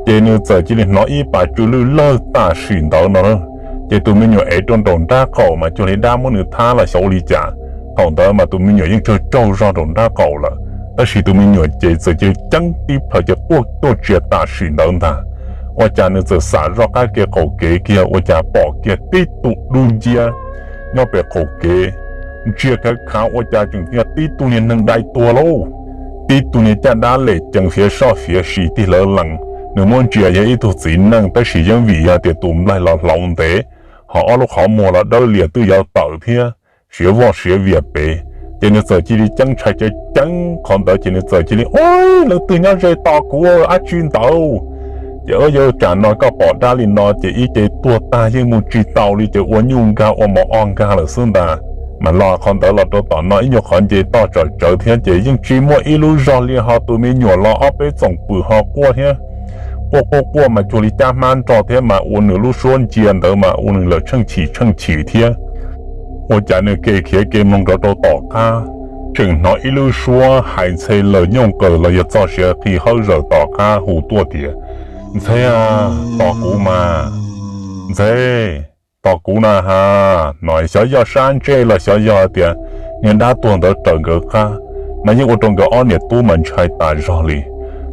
Ces nws txawm cia li hnov ib pas tsw lwj lawg tam sim ntawd no na. Ces tus me nyuam ev rau nraum nrab qaum mas cuag li dab muab nws thab los xyov ua li cas. Thaum ntawd mas tus me nyuam yeej tsaug tsaug zog nraum nrab qaum lawm, tab sis tus me nyuam ces txawm cia li ceeb tib plhaws ces quaj tuaj tsias tam sim ntawd ntag. Ua cas nws txawm xam zoj qab ke qaum kev kiag ua cas pom kiag tib tug dub nciab nyob pem qaum kev, ntsia khav khav ua cas tseem yog tib tug niag neeg dai tuag lauj. Tib tug niag caj dab lem cees fiav soj fiav sis tig lawv lees, nws muab ntsia yog ib tug txiv neej tab sis yeej vim yog tias tus nplaig los hlauv ntev, ho ob lub qhov muag los dawb lias twb yuav tawm thiab, siav voj siav vias pem. Ces nws txawm cia li ceeb ntshai ceeb ceeb qhov ntawd ces nws txawm cia li, Ub, leej twg nyob ze tos kuv dab tsi ntawd? Ces, Ub, yog tsam no koj pom dab li no ces ib ce tuag tag yeej mus tsis tau li ces ua nyuj nkag ua mov o nkag lawm xwb ntag. Mas los qhov ntawd los rau tom no ib nyuag qhov nce toj tsawm tsawv thiab ces yeej tsis muaj ib lub zog li ho tus me nyuam los ob peb txoom pwm ho quaj thiab. Quaj quaj quaj mas cuag li cab hmab nrog thiab mas ua nws lub suab ncia ntawd mas ua nws lawm tsheej chim tsheej chim thiab. Ua cas nws kev khiav kev mloog rov rau tom qab, tseem hnov ib lub suab hais ntxhe lawm nyooj qaws los yog txoj siav qhi hawb zaws tom qab hu tuaj tias, Ntxhe a, tos kuv mas, Ntxhe, tos kuv na ha. No xyov yog sab ntsej los xyov yog hais tias niag dab tuag ntawd raws nkawd qab, mas yeej ua rau nkawd ob niam tub mas ntshai tas zog li.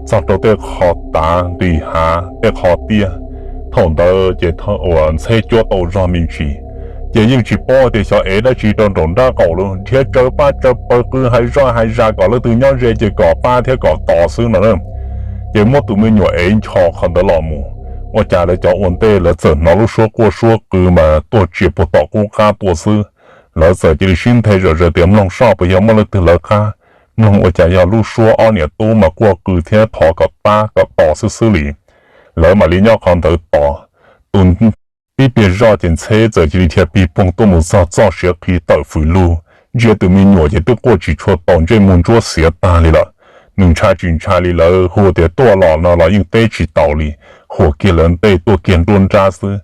Txog rau tej qho tav nqis hav tej qho tiaj, thaum ntawd ces uas Ntxhe cuab tau zog me ntsis, ces yeej tsis paub tias xyov ev dab tsi rau nraum nrab qaum lawm, nrhiav tsawv pab tsawv paws qw hais zoj hais zas kom leej twg nyob ze ces kom pab thiab kom tos xwb no na. Ces muab tus me nyuam ev nchos qhov ntawd los mus, ua cas lawv cov ua ntej lawv txawm hnov lub suab quaj suab qw mas tuaj tsias puag tom qub qab tuaj xwb. Lawv txawm cia li sib nthe zom zaws tias mloog soj puas yog muaj leej twg lawv qab, mloog ua cas yog lub suab ob niam tub mas quaj qw thiab thov kom pab kom tos xwb xwb li. Lawv mam li nyob qhov ntawd tos. Tus tib pliag zoj ces Ntxhe txawm cia li dhia pig poog tuaj mus txog txoj siav qhi tawm fws lug, ntsia tus me nyuam ces twb quaj tsis tshua tau, ntsej muag ntsuab xiav tag li lawm. Nws ntshai tsis ntshai li, lawv hu tias tuaj los no los yeej teb tsis tau li, huam kiag lawv ntej tuaj kiag nruab nrab xwb.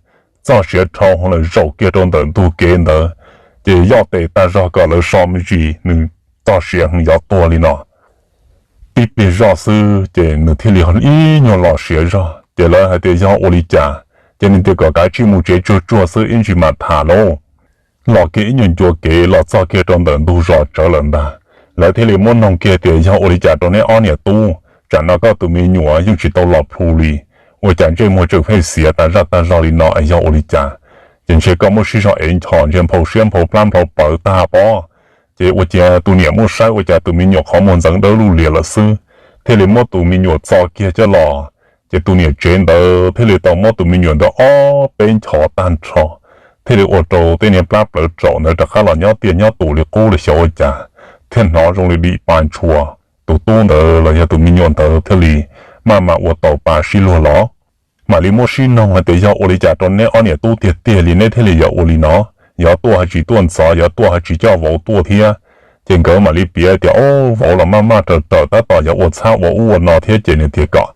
Txoj siav dhau hwv lawm zaum kiag rau ntawm ntug kev ntawd, ces yoj tes tag zog kom lawv so me ntsis, nws txoj siav hwv yuav tuag li no. Tib pliag zoj xwb ces nws thiaj li ib nyuag los siav zog, ces lawv hais tias yog ua li cas, ces nws tias kom kav tsij mus tsev tsuag tsuag xwb ib ntsis mam tham lauj. Los kiag ib nyuag ncua kev los txog kiag rau ntawm ntug zos tsawv lawm ntag. Lawv thiaj li muab noog kiag tias yog ua li cas rau neb ob niam tub, tsam no koj tus me nyuam yeej tsis tau los plhu li, ua cas ntsej muag tseem pheej xiav tas zaj tag zog li no es yog ua li cas? Ces ntshe koj muab sib zog ev nchos ntshe nphau siab nphau plab nphau pawv tag pob. Ces ua cas tus niam muaj saib ua cas tus me nyuam qhov muag ntxeev dawb luj lias lawm xwb, thiaj li muab tus me nyuam txo kiag coj los. Ces tus niam tsev ntawd thiaj li tau muab tus me nyuam ntawd ob peb nchos tag nrho, thiaj li ua rau tej niag plab plawv raum ntawd rov qab los nyob tiaj nyob tus li qub li xyov ua cas, thiaj hnov zoo li dim pa ntshua. Tus tub ntawd los yog tus me nyuam ntawd thiaj li maj mam ua tau pa sib luag los. Mam li muab sib noog hais tias yog ua li cas rau neb ob niam tub tiag tiag li neb thiaj li yuav ua li no, yuav tuaj hais tsis tuaj ntxov, yuav tuaj hais tsis coj vauv tuaj thiab. Ces nkawd mam li piav tias, Au, vauv los maj maj raws raws tab tom yuav ua txhab ua ub ua no thiab ces nws tias kom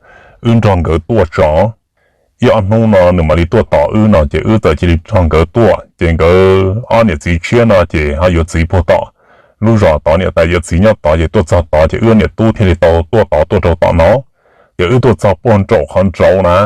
wb nrog nkawd tuaj tso. Ib ob hnub no nws mam li tuaj tos wb no ces wb txawm cia li nrog nkawd tuaj. Ces nkawd ob niam txiv tshiab no ces ho yuav txiv puag tom lub zos tod, niam tais yuav txiv nyob tod, ces tuaj txog tod ces wb niam tub thiaj li tau tuaj tod tuaj rau tom no. Ces wb tuaj txog puag nraum qhov nraud na,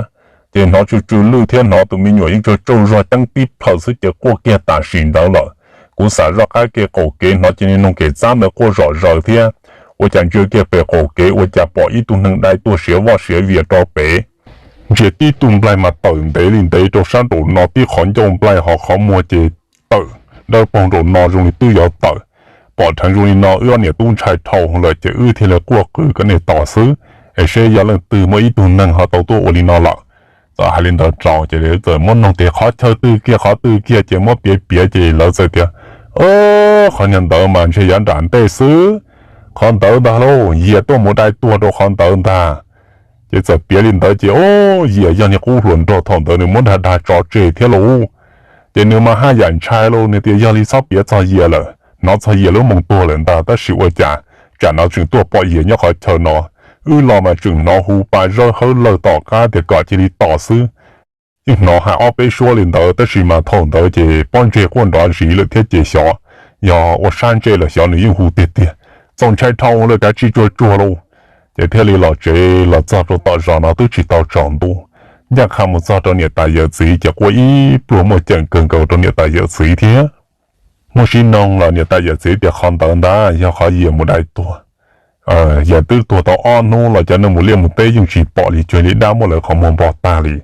ces hnov tsw tsw lwj thiab hnov tus me nyuam yeej tsaug tsaug zog ceeb tib plhaws xwb ces quaj kiag tam sim ntawd lawm. Kuv xam zoj qab ke qaum kev hnov ces niag noog kem txab ntawd quaj zom zaws thiab. Ua cas ntsia kiag pem qaum kev ua cas pom ib tug neeg dai tuag siav voj siav vias rau pem. Ntsia tib tug nplaig mas tawm ntev li ntev rau sab nraum no, tib qhov ncauj nplaig ho qhov muag ces tawm dawb paug nraum no zoo li twb yuav tawm. pom dheev zoo li no wb ob niam tub ntshai dhau lawm ces wb thiaj li quaj qw kom nej tos xwb, es seb yog leej twg muaj ib tug neeg ho tau tuaj ua li no lawm. Txawm hais li ntawd rau ces txawm muab noog tias qhov chaw twg kiag qhov twg kiag ces muab piav piav ces lawv txawm tias, qhov niag ntawd mas ntshe yav nram ntej xwb, qhov ntawd ntag lauj, Yias tuaj mus dai tuag rau qhov ntawd ntag. Ces txawm piav li ntawd ces o, Yias yog niag qub hluas nraug thaum ntawd nws muab dag dag tso tseg thiab lauj. Ces nws mas haj yam ntshai lauj, nws tias yog li txhob piav txog Yias lawm, hnov txog Yias lub moo tuag lawm ntag, tab sis ua cas tsam no tseem tuaj pom Yias nyob qhov chaw no. Wb los mas tseem hnov hu pa zawb hawb lawg tom qab tias kom cia li tos xwb. Yeej hnov hais ob peb suab li ntawd tab sis mas thaum ntawd ces pob ntseg quaj nrov zis lawm thiab ces xyov yog ua sab ntsej los xyov nws yeej hu tiag tiag. Txaus ntshai dhau lawm kav tsij tsuag tsuag lauj. Ces thiaj li los tsev los txog rau tom zos no twb tsis tau tsaus ntuj. Ncaj qha mus txog rau niam tais yawm txiv ces quaj ib pluag muaj ceem kawg nkaus rau niam tais yawm txiv thiab. Muaj sib noog los niam tais yawm txiv tias qhov ntawd ntag yog qhov Yias mus dai tuag. Yias twb tuag tau ob hnub los cov neeg mus liaj mus teb yeej tsis pom li, cuag li dab muab lawv qhov muag npog tag li.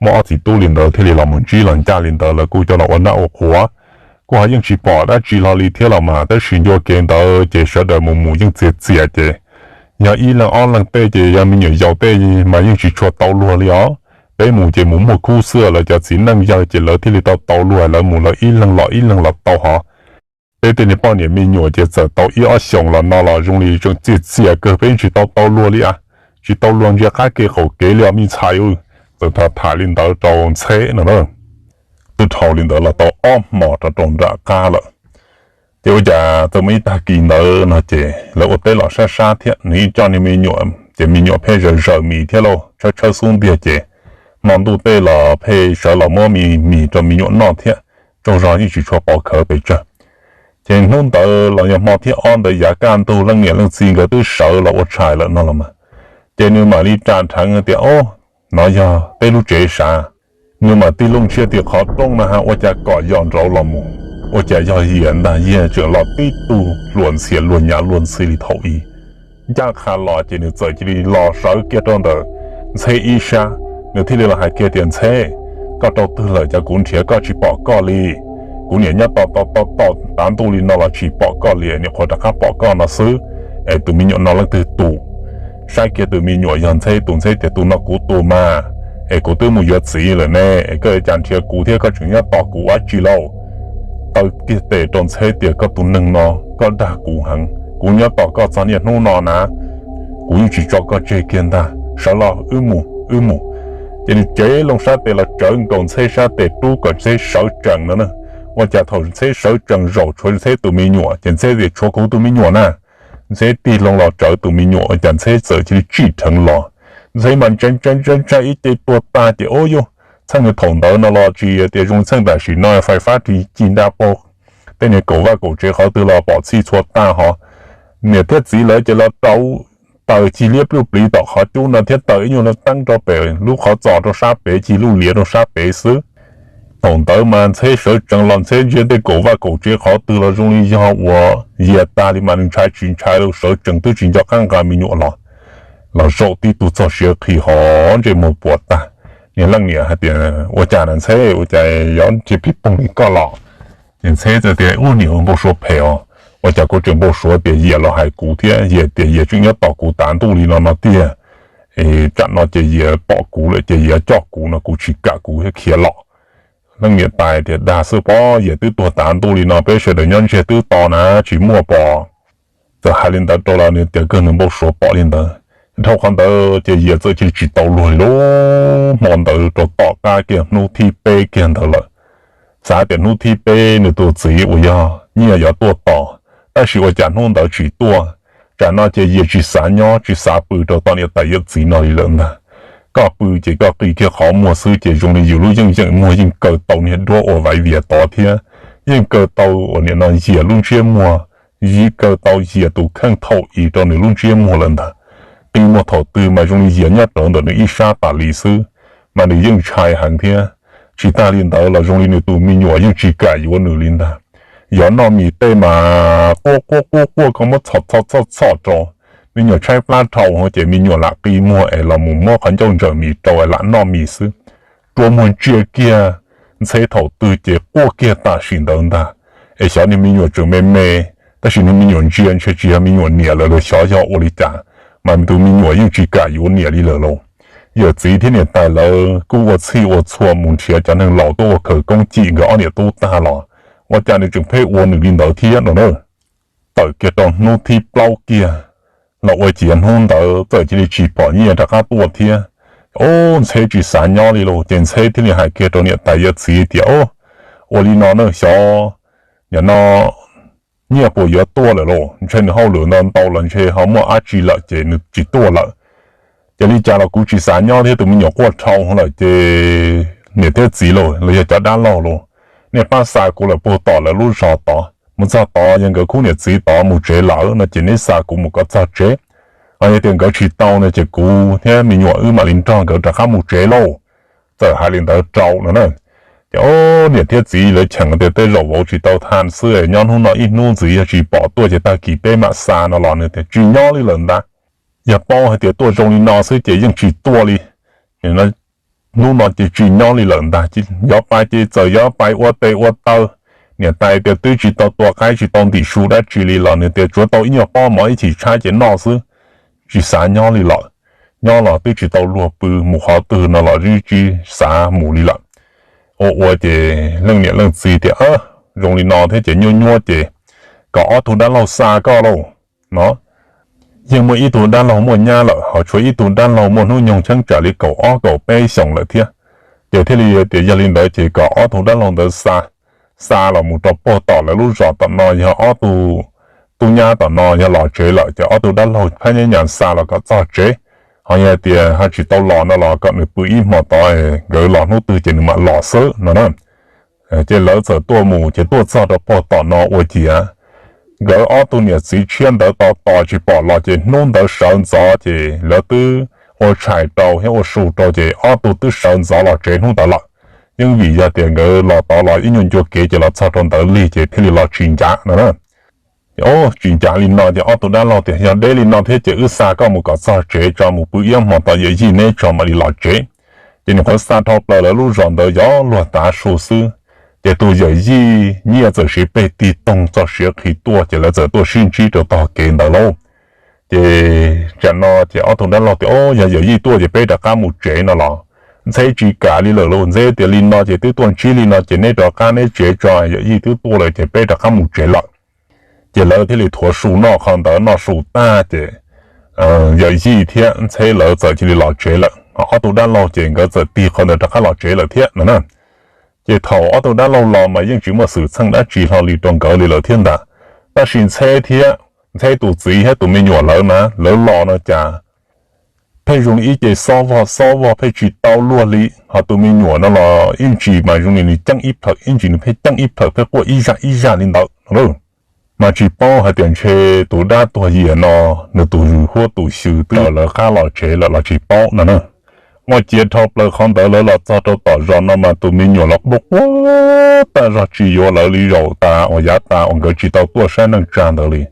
Muaj ob txiv tub li ntawd thiaj li los mus ntsib los ncaj li ntawd, lawv kuj coj los ua noj ua qhuav. Kuj ho yeej tsis pom dab tsi hlo li thiab los mas, tab sis ncua kev ntawd ces sawv daws mus mus yeej txias txias ces yog ib leeg ob leeg tej ces yog me nyuam yaus tej mas yeej tsis tshua tau luag li os. Peb mus ces mus muaj khub xwb, lawv cov txiv neej yawg ces lawv thiaj li tau tau luag, lawv mus lawv ib leeg los ib leeg los tau hos. Peb tej niag poj niam me nyuam ces txawm tau ib ob xyoos los no los zoo li tseem txias txias kawg, peb tsis tau tau luag li as. Tsis tau luag ntsia qab kev qaum kev li os me ntxhais. Txawm tham tham li ntawd rau Ntxheb no na. Twb dhau li ntawd los tau ob hmos rau rau nram qab lawm. Ces ua cas txawm muaj ib tag kis ntawd no ces lawv ua teb los sab sab thiab, nws yeej coj niag me nyuam ces me nyuam pheej zaws zaws mis thiab lauj, tshawb tshawb xub ntiag ces hmo ntuj tej los pheej sawv los muab mis mis rau me nyuam noj thiab. Tsaug zog yeej tsis tshua pov khawv pes tsawg. Ces hnub ntawd los yog hmo thib ob ntawd yav kaj ntug leej niam leej txiv nkawd twb sawv los ua tshais lawm no los mas, ces nws mam li ras dheev tias, Ob, no yog peb lub tsev sav. Nws mam tig loo ntsia tim qhov rooj na has ua cas kom yos nraud los mus, ua cas yog Yias ntag, Yias tseem los tib tug hluas ntxhias luag nyav luag ntxhi li thaum ub. Ncaj qha los ces nws txawm cia li los sawv kiag rau ntawm Ntxheb ib sab, nws thiaj li los hais kiag tias, Ntxheb, koj rau twg lawm cas kuv nrhiav koj tsis pom koj li? Kuv niam nyob tos tos tos tos tav ntuj li no los tsis pom koj li, nyuam qhuav rov qab pom koj no xwb. Es tus me nyuam no leej twg tus? Saib kiag tus me nyuam yog Ntxheb tus, Ntxheb tias, Tus no kuv tus mas, es kuv twb mus yuav txiv lawm ne, es koj ua cas nrhiav kuv thiab koj tseem nyob tos kuv ua dab tsi lauj? Taw kiag tes rau Ntxheb tias, Koj tus neeg no, koj dag kuv heev, kuv nyob tos koj txog niaj hnub no na, kuv yeej tsis tso koj tseg kiag ntag, sawv los wb mus, wb mus. Ces nws cev loo sab tes los tsawv nkaus Ntxheb sab tes rub kom Ntxheb sawv tsees no na. Ua cas thaum Ntxheb sawv tsees zaum tshuav Ntxheb tus me nyuam ces Ntxheb tias, Tshuav kuv tus me nyuam na. Ntxheb tig loo los tsawv tus me nyuam ua cas Ntxheb txawm cia li tsij dheev los. Ntxheb mas ntshai ntshai ntshai ntshai ib ce tuag tag ces, ub yuj, txheej nws thaum ntawd no los tsis tias zoo txheej tam sim no fais fab ris cig nra paug, tej niag kaum vaj kaum tsev qhov twg los pom txhij txhua tag hos. Niam thiab txiv lawv ces los rau taws cig liab pluj pliv tom qhov cub no thiab taws ib nyuag lub teeb rau pem lub qhov txos rau sab pem, cig lub liav rau sab pem xwb. Thaum ntawd mas Ntxheb sawv tsees los Ntxheb ntsia tej kaum vaj kaum tsev qhov twg los zoo li yog uas Yias tag li mas nws ntshai tsis ntshai li, sawv tsees twb tsis nco qab nqa me nyuam los. Los zaum tib tug txog siav qhi hov ntsej muag puas tag. Niag leej niam hais tias, Ua cas na Ntxheb, ua cas yuav nrhiav pib poog li koj los? Ces Ntxheb txawm tias, Ub, niam, npau suav phem os. Ua cas kuv tseem npau suav tias Yias los hais kuv thiab Yias tias Yias tseem nyob tos kuv tav ntuj li no no tiag. Tsam no ces Yias pom kuv lawm ces Yias coj kuv no kuv tsis kam kuv thiab khiav los. Leej niam tais tias, Dag xwb pob, Yias twb tuag tav ntuj li no peb sawv daws nyob ntsiag twb to na, tsis muaj pob. Txawm hais li ntawd rau los nws tias kawg nws npau suav pom li ntawd. Dhau qhov ntawd ces Yias txawm cia li tsis tau luag li lub hmo ntawd rau tom qab kiag hnub thib peb kiag ntawd lawm. Xav tias hnub thib peb nws tus txiv uas yog Nyiaj yuav tuaj tos, tab sis ua cas hnub ntawd tsis tuaj. Tsam no ces Yias tsis xav nyob tsis xav pw rau tom niam tais yawm txiv no li lawm ntag. Koj pw ces koj qi kiag qhov muag xwb ces zoo li yus lub yeej yeem muag yeej kaw tau niag duab uas vaiv vias tod thiab, yeej kaw tau uas nim no Yias lub ntsiab muag, kaw tau Yias tus kheej thaum i rau nws lub ntsiab muag lawm ntag. Qi muag thaum twg mas zoo li Yias nyob rawv ntawm nws ib sab tas li xwb, mas nws yeej ntshai heev thiab. Tsis tag li ntawd los zoo li nws tus me nyuam yeej tsis kam yuav nws li ntag. Yuav noj mis tej mas quaj quaj quaj quaj kho muab txhom txhom txhom txhom rau. Me nyuam tshaib plab dhau ces me nyuam lam qi muag es los mus muab qhov ncauj ntsaws mis rau es lam noj mis xwb. Rua muag ntsia kiag Ntxheb thaum twg ces quaj kiag tam sim ntawd ntag. Es xyov niag me nyuam tseem me me, Tab sis nws me nyuam ntsia ntshe tsis yog me nyuam niam lawm los xyov yog ua li cas, mas tus me nyuam yeej tsis kam yuav niam li lawm lauj. Yawm txiv thiab niam tais lawv kuj ua txhij ua txhua mus nrhiav cov neeg laus tuaj ua khawv koob cim nkawd ob niam tub tag los ua cas nws tseem pheej ua nws li ntawd thiab no na. Tawm kiag rau hnub thib plaub kiag los ua ciav hnub ntawd txawm cia li tsis pom Nyiaj rov qab tuaj thiab. Ub, Ntxheb tsis xav nyob li lauj, ces Ntxheb thiaj li hais kiag rau niam tais yawm txiv tias, Ub, ua li no na, xyov nim no Nyiaj puas yuav tuaj lawm lauj? Ntshe nws hauj lwm ntau ntau los ntshe ho muaj dab tsi lawm ces nws tsis tuaj lawm. Ces li cas los kuv tsis xav nyob thiab, tus me nyuam quaj dhau lawm ces niam thiab txiv lauj, los yog cov dab laug lauj, nej pab xa kuv lawm puag tom lawv lub zos tod mus txog tod, yog nkawd khub niam txiv tod mus tsev lawm no ces neb xa kuv mus kom txog tsev. Ho yog tias nkawd tsis tau no ces kuv thiab me nyuam wb mam li nrog nkawd rov qab mus tsev lauj. Txawm hais li ntawd rau no na. Ces ub, niam thiab txiv lawv cheem tias tej zaum vauv tsis tau tha xwb, nyob hnub no ib hnub ntxiv yog tsis pom tuaj ces tag kis peb mam xa no los nws tias tsis nyob li lawm ntag. Yog paub hais tias tuaj zoo li no xwb ces yeej tsis tuaj li. Hnub no ces tsis nyob li lawm ntag, yuav pais ces txawm yuav pais ua tes ua taw. Niam tais tias twb tsis tau tua qaib tsis tau ntim su dab tsi li los nws tias tsuav tau ib nyuag pob mov ib chim tshaib ces noj xwb, tsis xav nyob li lawm. Nyob los twb tsis tau luag pw, mus qhov twg no los yeej tsis xav mus li lawm. Ua ua ces leej niam leej txiv tias zoo li no thiab ces nyuaj nyuaj ces kom ob tug dab laug xa koj lauj no. Yeej muaj ib tug dab laug muaj nyab lawm, ho tshuav ib tug dab laug muaj hnub nyoog cheeb tsam li kaum ob kaum peb xyoos lawm thiab. Ces thiaj li tias yog li ntawd ces kom ob tug dab laug ntawd xa, xa los mus rau puag tom lawv lub zos tom no, yog ob tug tub nyab tom no yog los tsev lawm ces ob tug dab laug phab nyab nyas xa los kom txog tsev. Ho yog tias ho tsis tau los no los kom nws pw ib hmo tod, nkawd los hnub twg ces nws mam los xwb no na. Ces lawv txawm tuaj mus ces tuaj txog rau puag tom no ua ciav nkawd ob tug niam txiv tshiab ntawd tos tos tsis pom los ces hnub ntawd sawv ntxov ces lawv twb ua tshais rau thiab ua su rau ces ob tug twb sawv ntxov los tsev hnub ntawd lawm. Yeej vim yog tias nkawd los tod los ib nyuag ncua kev ces los txog rau ntawd lig ces thiaj li los tsis ncav no na. Tsis ncav li no ces ob tug dab laug tias yog deb li no thiab ces wb xa koj mus kom txog tsev tso, mus pw ib hmo tod yawm yij neb tso mam li los tsev. Ces nws qhuav xa dhau plaws lawv lub zos ntawd yog luag tav su xwb, ces tus yawm yij Nyiaj txawm siv peg tig toog txog siav qhi tuaj ces lawv txawm tuaj sib ntsib rau tog kev ntawd lauj. Ces tsam no ces ob tug dab laug tias o, yog yawm yij tuaj ces peb rov qab mus tsev no los Ntxheb tsis kam li lawm lauj. Ntxheb tias li no ces twb tuaj ntsib li no ces neb rov qab neb tsev tso, yawm yij twb tuaj lawm ces peb rov qab mus tsev lawm. Ces lawv thiaj li thuav su noj qhov ntawd, noj su tag ces yawm yij thiab Ntxheb lawv txawm cia li los tsev lawm, ob tug dab laug ces nkawd txawm tig qhov ntawd rov qab los tsev lawm thiab no na. Ces thaum ob tug dab laug los mas yeej tsis muaj xwm txheej dab tsi hlo li rau nkawd li lawm thiab ntag. Tab sis Ntxheb thiab Ntxheb tus txiv thiab tus me nyuam lawv na, lawv los no cas pheej zoo li ib ce xob vog xob vog pheej tsis tau luag li, ho tus me nyuam no los ib ntsis mas zoo li nws ceeb ib plhaw ib ntsis, nws pheej ceeb ib plhaw pheej quaj ib zaj ib zaj li ntawd no. Mas tsis paub hais tias ntshe tus dab tuag yias no nws tus huab tus xyw twb lawv qab los tsev lawm los tsis paub no na. Ua ciav dhau plaws qhov ntawd lawv los txog rau tom zos no mas tus me nyuam los quaj quaj tag zog tsis yuav lawv li zaum tas uas yav tas uas nkawd tsis tau tuaj saib neej tsa ntawd li.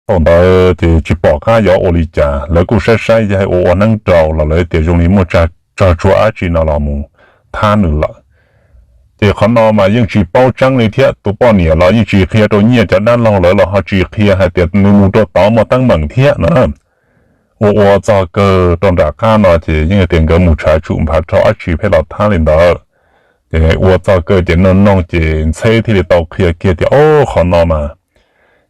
Thaum ntawd ces tsis pom qab yuav ua li cas, lawv kuj saib saib yaig ua ua neeb rau los lawv tias zoo li muaj tsog tshuav dab tsi no los mus thab nws lawm. Ces qhov no mas yeej tsis paub tseeb li thiab, tus poj niam los yeej tsis qhia rau Nyiaj cov dab laug lawv los ho tsis qhia hais tias nws mus rau tod muaj teeb meem thiab no. Ua ua txog kawg rau nram qab no ces yeej tias nkawd mus tshav tsum nphav rho dab tsi pheej los thab li ntawd. Ces ua txog kawg ces noog noog ces Ntxheb thiaj li tau qhia kiag tias o, qhov no mas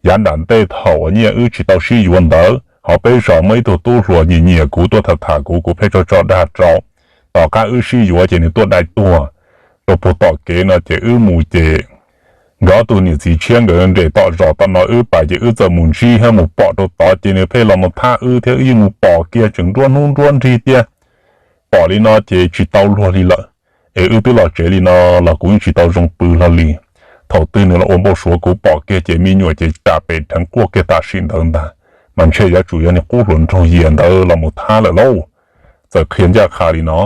yav nram ntej thaum uas Nyiaj wb tsis tau sib yuav ntawd ho peb zos muaj ib tug tub hluas nyiam nyiam kuv tuaj tham tham kuv, kuv pheej tso tso dag rau. Tom qab wb sib yuav ces nws tuaj dai tuag rau puag tom kev no ces wb mus ces nkawd ob tug niam txiv tshiab nkawd nres tom zos tom no, wb pais ces wb txawm mus ntsib thiab mus pom rau tod ces nws pheej los mus thab wb thiab wb yeej mus pom kiag tseem nruab hnub nruab nrig tiag. Pom li no ces tsis tau luag li lawm, es wb twb los tsev li no los kuv yeej tsis tau zoo pw hlo li. Thaum twg nws los ua npau suav kuv pom kiag ces me nyuam ces ram pem dheev quaj kiag tam sim ntawd ntag, mas ntshe yuav tsum yog niag qub hluas nraug yias ntawd los mus thab lawm lauj. Txawm qhia ncaj qha li no,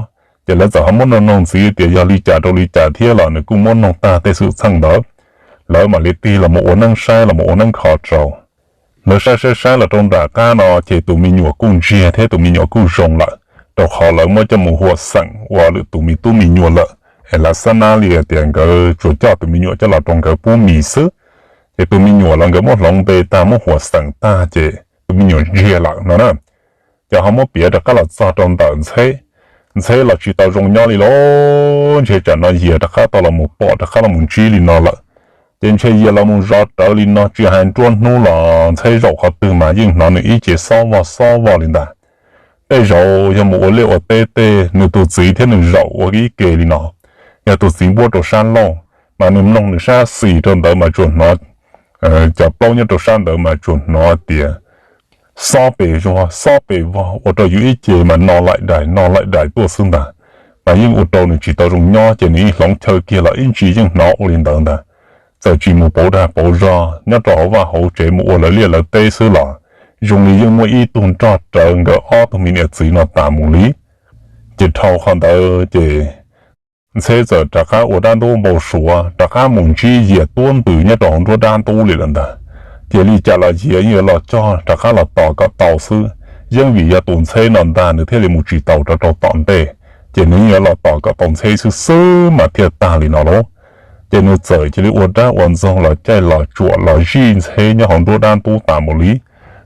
ces lawv txawm ho muab noog noog ntxiv tias yog li cas rau li cas thiab los nws kuj muab noog tag tej xwm txheej ntawd, lawv mam li tig los mus ua neeb saib los mus ua neeb kho rau. Lawv saib saib saib los rau nram qab no ces tus me nyuam kuj ntsiag thiab tus me nyuam kuj zoo lawm, rau qhov lawv muab coj mus huam xeem ua lwm tus me tub me nyuam lawm, es lawv xab nab li tias nkawd tsuas coj tus me nyuam coj los rau nkawd pub mis xwb. Ces tus me nyuam los nkawd muab hloov npe tag, muab huam xeem tag, ces tus me nyuam ntsiag lawm no na. Ces ho muab piav rov qab los txog rau ntawm Ntxheb. Ntxheb los tsis tau zoo nyob li lauj, ntshe tsam no Yias rov qab tau los mus pom, rov qab los mus ntsib li no lawm. Ces ntshe Yias los mus zov rawv li no, tsis hais nruab hnub los Ntxheb zaum qhov twg mas yeej hnov nws ib ce xob vog xob vog li ntag. Tej zaum yog mus ua liaj ua teb tej, nws tus txiv thiab nws zaum ua ib ke li no. Yog tus txiv npuab rau sab laug, mas nws mloog nws sab xis rau ntawd mas tsuas hnov, cov plaub nyob rau sab ntawd mas tsuas hnov tias xob pes vog xob pes vog, ua rau yus ib ce mas no laim dais no laim dais tuaj xwb ntag. Mas yeej ua rau nws tsis tau zoo nyob, ces nws yeej hloov chaw kiag los ib ntsis yeej hnov ua li ntawd ntag. Txawm tsis mus pauv dag pauv zog, nyob rau hauv vaj hauv tsev mus ua lawv liaj lawv teb xwb los zoo li yeej muaj ib tug nrog rawv nkawd ob tug me niam txiv no tas mus li. Ces dhau qhov ntawd ces Ntxheb txawm rov qab ua dab ntub npau suav, rov qab mus ntsib Yias tuab ntws nyob rau hauv nruab dab ntub li lawm ntag. Ces li cas los Yias yeej yuav los coj rov qab los tos kom tau xwb, yeej vim yog tus Ntxheb no ntag nws thiaj li mus tsis tau rau rau tom ntej. Ces nws yeej yuav los tos kom tau Ntxheb xwb xwb mas thiaj tag li no lauj. Ces nws txawm cia li ua dab ua ntxoog los caij los tsuam los zij Ntxheb nyob hauv nruab dab ntub tas mus li.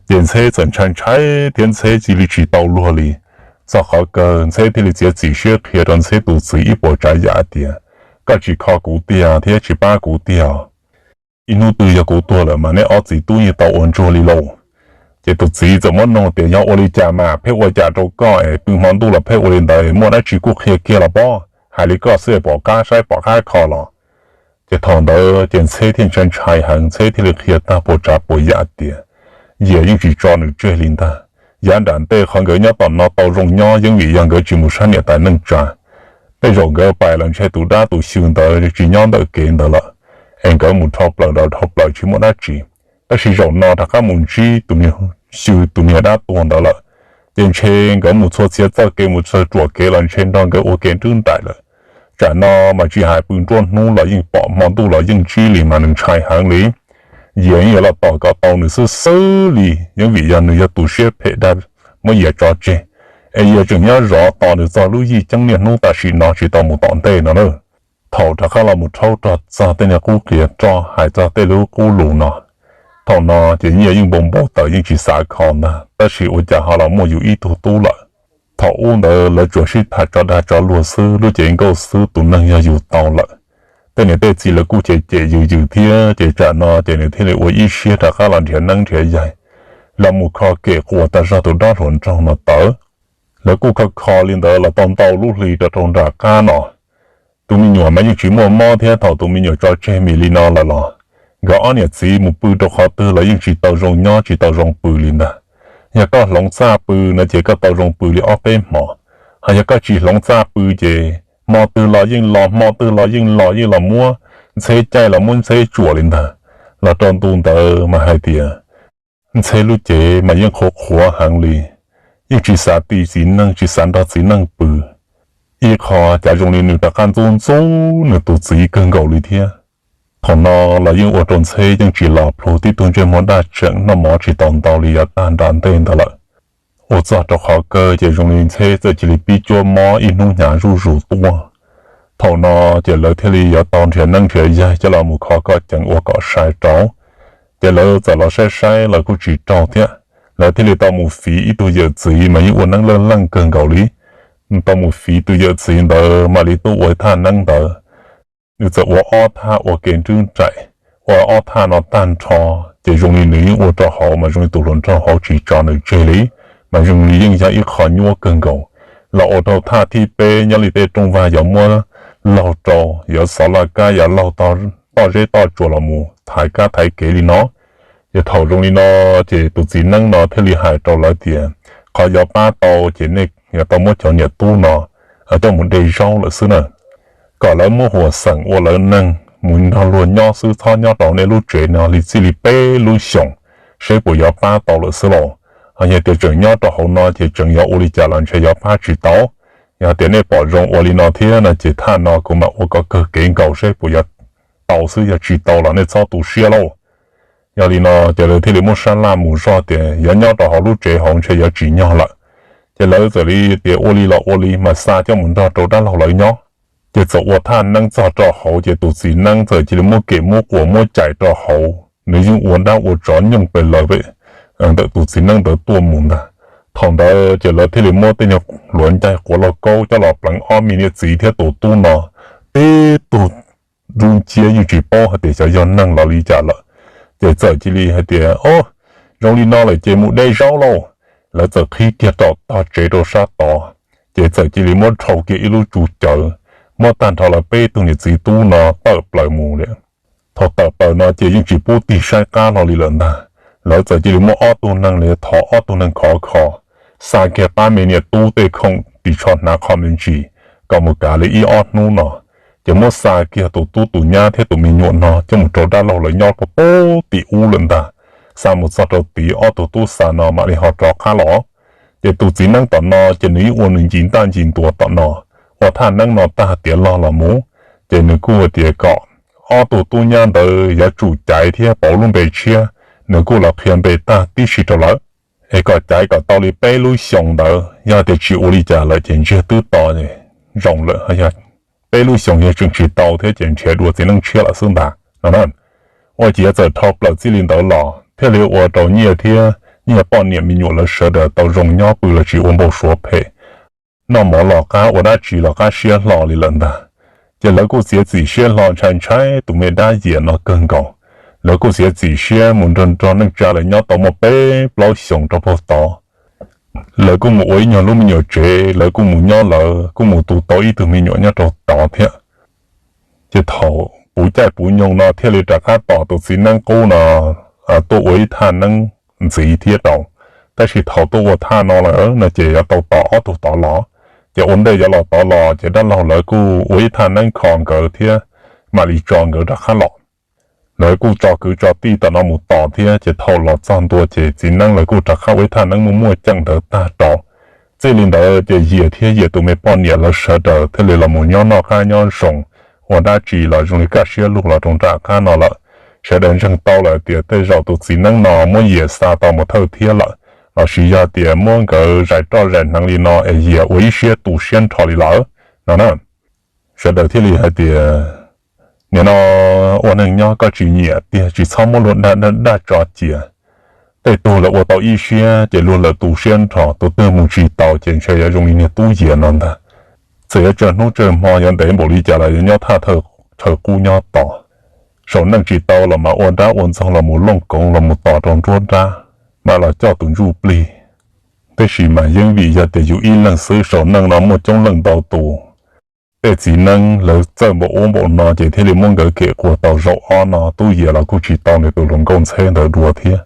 Ces Ntxheb txawm ntshai ntshai thiab Ntxheb cia li tsis tau luag li. Txog qhov kawg Ntxheb thiaj li txiav txim siab qhia rau Ntxheb tus txiv ib puas tsav yam tias, koj tsis kho kuv tiag thiab tsis pab kuv tiag. Ib hnub twg yog kuv tuag lawm mas neb ob txiv tub yeej tau ua ntsuag li lauj. Ces tus txiv txawm muab nug tias, yog ua li cas mas pheej ua cas rau koj es pw hmo ntuj los pheej ua li ntawd, muaj dab tsi kuj qhia kiag los pob, hais li koj xwb pom qab saib pom qab kho los. Ces thaum ntawd ces Ntxheb thiaj ntshai ntshai heev, Ntxheb thiaj li qhia tag puas tsav puas yam tias Yias yeej tsis tso nws tseg li ntag. Yav nram ntej qhov nkawd nyob tom no tau zoo nyob yeej vim yog nkawd tsis mus saib niam tais neej tsa. Tej zaum nkawd pais los ntshe tus dab tus xyw ntawd tsis nyob ntawm kev ntawd lawm, es nkawd mus dhau plaws nrad dhau plaws tsis muaj dab tsi. Tab sis zaum no rov qab mus ntsib tus xyw tus niag dab tuag ntawd lawm, ces ntshe nkawd mus txhua txhia txoj kev mus txog ruam kev los ntshe nrog nkawd ua ke nrwb nraim lawm. Tsam no mas tsis hais pw nruab hnub los yeej pom, hmo ntuj los yeej ntsib li mas nws ntshai heev li. Yias yeej yuav los tos kom tau nws xwb xwb li, yeej vim yog nws yog tus siab phem dag muab Yias tso tseg, es Yias tseem nyob zov tos nws txog lub yij ceeb niaj hnub tam sim no tsis tau mus tom ntej no na. Thaum rov qab los mus rhaub rog txog tej niag qub qias roj hais txog tej lub qub lus no, thaum no ces Yias yeej npau npau taws yeej tsis xav kho ntag, tab sis ua cas ho los muaj yus ib tug tub lawm. Thaum ub ntawd lawv tsuas sib tham tso dag tso luag xwb, lub cev nkauj xwb tus neeg yog yus tau lawm. Tej niam tej txiv lawv kuj cem cem yws yws thiab, ces tsam no ces nws thiaj li ua ib siab rov qab los nrhiav neeb nrhiav yaig, los mus kho kem quas tag zog tus dab hluas nraug no tawv. Lawv kuj kho kho li ntawd los tau ntau lub hli rau rau nram qab no. Tus me nyuam mas yeej tsis muaj mob thiab, thaum tus me nyuam tso tseg mis li no lawm los nkawd ob niam txiv mus pw rau qhov twg los yeej tsis tau zoo nyob tsis tau zoo pw li ntag. Yog koj hloov txaj pw no ces koj tau zoo pw li ob peb hmo, ho yog koj tsis hloov txaj pw ces hmo twg los yeej los, hmo twg los yeej los, yeej los muab Ntxheb caij los muab Ntxheb tsuam li ntag. Los rau ntu ntawd mas hais tias Ntxheb lub cev mas yeej qhuav qhuav heev li, yeej tsis xav ti txiv neej tsis xav nrog txiv neej pw. Ib qho cas zoo li nws rov qab ntxub ntxub nws tus txiv kawg nkaus li thiab. Thaum no los yeej ua rau Ntxheb yeej tsis los plhu, tib tug ntsej muag daj tseem noj mov tsis tau ntau li yav tag nram ntej ntawd lawm. Ua txog rau qhov kawg ces zoo li Ntxheb txawm cia li pib cuab mob ib hnub hnyav zuj zus tuaj. Thaum no ces lawv thiaj li yuav tau nrhiav neeb nrhiav yaig coj los mus kho kom ceev ua kom sai rau. Ces lawv txawm los saib saib los kuj tsis raug thiab, lawv thiaj li tau mus fiv ib tug yawm txiv mas yeej ua neeb leej leej kawg nkaus li. Tau mus fiv tus yawm txiv ntawd mam li tuaj ua thaj neeb ntawd. Nws txawm ua ob thaj ua ke nrwb nraim, ua ob thaj no tag nrho, ces zoo li nws yeej ua rau hauv mas zoo li tus hluas nraug hauv tsis tso nws tseg li, mas zoo li yeej yog ib qho nyuaj kawg nkaus. Los ua rau thaj thib peb nyob li tej rooj vag yuav muab laug rau, yuav xov laj kab yuav laug toj zeb toj tsuas los mus thaiv kab thaiv kev li no. Ces thaum zoo li no, ces tus txiv neeb no thiaj li hais rau lawv tias qhov yuav pab tau ces nej yuav tau muab cov niam tub no coj mus de zaub lawm xwb na, kom lawv muab huam xeem ua lawv neeg mus nrog luag nyob xwb, txhob nyob rau nej lub tsev no li txij li peb lub xyoos, seb puas yuav pab tau lawm xwb los. Ho yog tias tseem nyob rau hauv no ces tseem yuav ua li cas los ntshe yuav pab tsis tau. Yog tias nej pom zoo ua li no thiab no ces thaj no kuv mam ua kom kawg kev nkaus seb puas yuav tau xwb, yog tsis tau los nej txhob tu siab lauj. Yog li no ces lawv thiaj li muab sab laj mus zog tias yuav nyob rau hauv lub tsev hauv ntshe yuav tsis nyog lawm. Ces lawv txawm li tias ua li los ua li mas xa coj mus nrog rau dab laug lawv nyob. Ces txawm ua thaj neeb txog rau hauv ces tus txiv neeb txawm cia li muab kem muab quas muab cais rau hauv, nws yeej ua dab ua tsov nyooj pes lawm ntawm tus txiv neeb ntawd tuaj mus ntag. Thaum ntawd ces lawv thiaj li muab tej nyuag hluav ncaig quav lauj kaub coj los pleev ob me niam txiv thiab tus tub no, tib tug dub nciab yeej tsis paub hais tias xyov yog neeg los li cas lawm. Ces txawm cia li hais tias, Au, zoo li no lawm ces mus de zaub lauj. Lawv txawm qhib kiag rau tog tsev rau sab tod, ces txawm cia li muab dhau kiag ib lub tsu cawv, muab tag nrho lawv peb tug niam txiv tub no tawm plaws mus li. Thaum tawm plaws no ces yeej tsis pub tig saib qab hlo li lawm ntag. Lawv txawm cia li muab ob tug neeg li thov ob tug neeg khov kho, xa kiag pab me niam tub tej khoom ris tsho hnav qho me ntsis kom mus kav li ib ob hnub no, ces muab xa kiag tus tub tus nyab thiab tus me nyuam no coj mus rau dab laug lawv nyob rau pem tim ub lawm ntag. Xa mus txog rau tid ob tug tub xa no mam li ho rov qab los. Ces tus txiv neeb tom no ces nws yeej ua nws ncig ntaj ncig ntuas tom no, ua thaj neeb no tag tiav log los mus, ces nws kuj hais tias kom ob tug tub nyab ntawd yuav tsum caiv thiab pauv lub npe tshiab, nws kuj los qhia npe tag tib si rau lawv, es kom caiv kom tau li peb lub xyoos ntawd, yog tias tsis ua li cas lawm ces ntsiag twb to, zoo lawm, yog peb lub xyoos yog tseem tsis tau thiab ces nrhiav dua txiv neeb tshiab lawm xwb ntag no na. Ua ciav txawm dhau plaws txij li ntawd los thiaj li ua rau Nyiaj thiab Nyiaj poj niam me nyuam lawv sawv daws tau zoo nyob pw los tsis ua npau suav phem, noj mov los qab ua dab tsi los qab siab hlo li lawm ntag. Ces lawv kuj txiav txim siab hlo ntshai ntshai tus me dab Yias no kawg nkaus. Lawv kuj txiav txim siab mus nrog nrog neej tsa lawv nyob tau muaj peb plaub xyoos rau puag tod. Lawv kuj mus ua ib nyuag lub me nyuam tsev, lawv kuj mus nyob, lawv kuj mus tu tau ib tug me nyuam nyob rau tod thiab. Ces thaum puv caij puv nyoog no thiaj li rov qab tos tus txiv neeb qub no tuaj ua ib thaj neeb ntxiv thiab rau. Tab sis thaum tuaj ua thaj no lawm no ces yuav tau tos ob tug tod los. Ces ua ntej yuav los tod los ces dab laug lawv kuj ua ib thaj neeb kho nkawd thiab mam li tso nkawd rov qab los. Lawv kuj tso kwv tso tij tom no mus tos thiab, ces thaum los txog ntua ces txiv neeb lawv kuj rov qab ua ib thaj neeb muaj muaj ceem ntawd tag rau. Txij li ntawd ces Yias thiab Yias tus me poj niam lawv sawv daws thiaj li los mus nyob noj qab nyob zoo, ua dab tsi los zoo li kaj siab lug los rau nram qab no lawm. Sawv daws ntseeg tau lawm tias tej zaum tus txiv neeb no muab Yias xa tau mus thawj thiab lawm, lossis yog tias muab nkawd zais roj zais hneev li no es Yias ua ib siab tu siab nrho li lawm no na. Sawv daws thiaj li hais tias, Nim no ua neeg nyob koj tsis nyiam tiag, tsis txhob muab luag dag dag dag tso cia. Tej tug lawv ua tau ib siab ces luag lawv tu siab nrho, tus twg mus tsis tau ces ntshe yuav zoo li niag tub Yias no ntag. Txawm yuav tsawg hnub tsawg hmo yuav ntev npaum li cas los yuav nyob thaj chaw qub nyob tos. Saum neej tsis tau los mas ua dab ua ntxoog los mus looj koov los mus tos rau nruab nrab, mam los coj tus ntsuj plig. Tab sis mas yeej vim yog tias yus ib leeg xwb, saum neej no muaj coob leej ntau tus. Tej txiv neeb lawv txawj npaum ub npaum no ces thiaj li muab nkawd kem quas tau zaum ob no, tub Yias los kuj tsis tau nws tus hluas nkauj ntxheb ntawd dua thiab.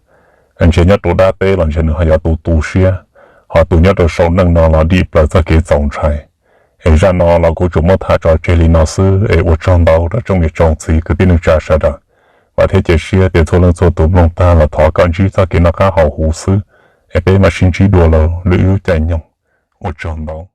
Ntshe nyob rau dab teb los ntshe nws ho yuav tu tu siab, ho tus nyob rau saum neej no los dim plaws txoj kev txaus ntshai. Es zaj no los kuv tsuas muab tham tso tseg li no xwb es ua tsaug ntau rau tsoom niam tsoom txiv kwv tij neej tsa sawv daws. Vam thiab cia siab tias txhua leej txhua tus mloog tag los thov kom ntsib txoj kev noj qab haus huv xwb, es peb mam sib ntsib dua lwm lub caij nyoog. Ua tsaug ntau.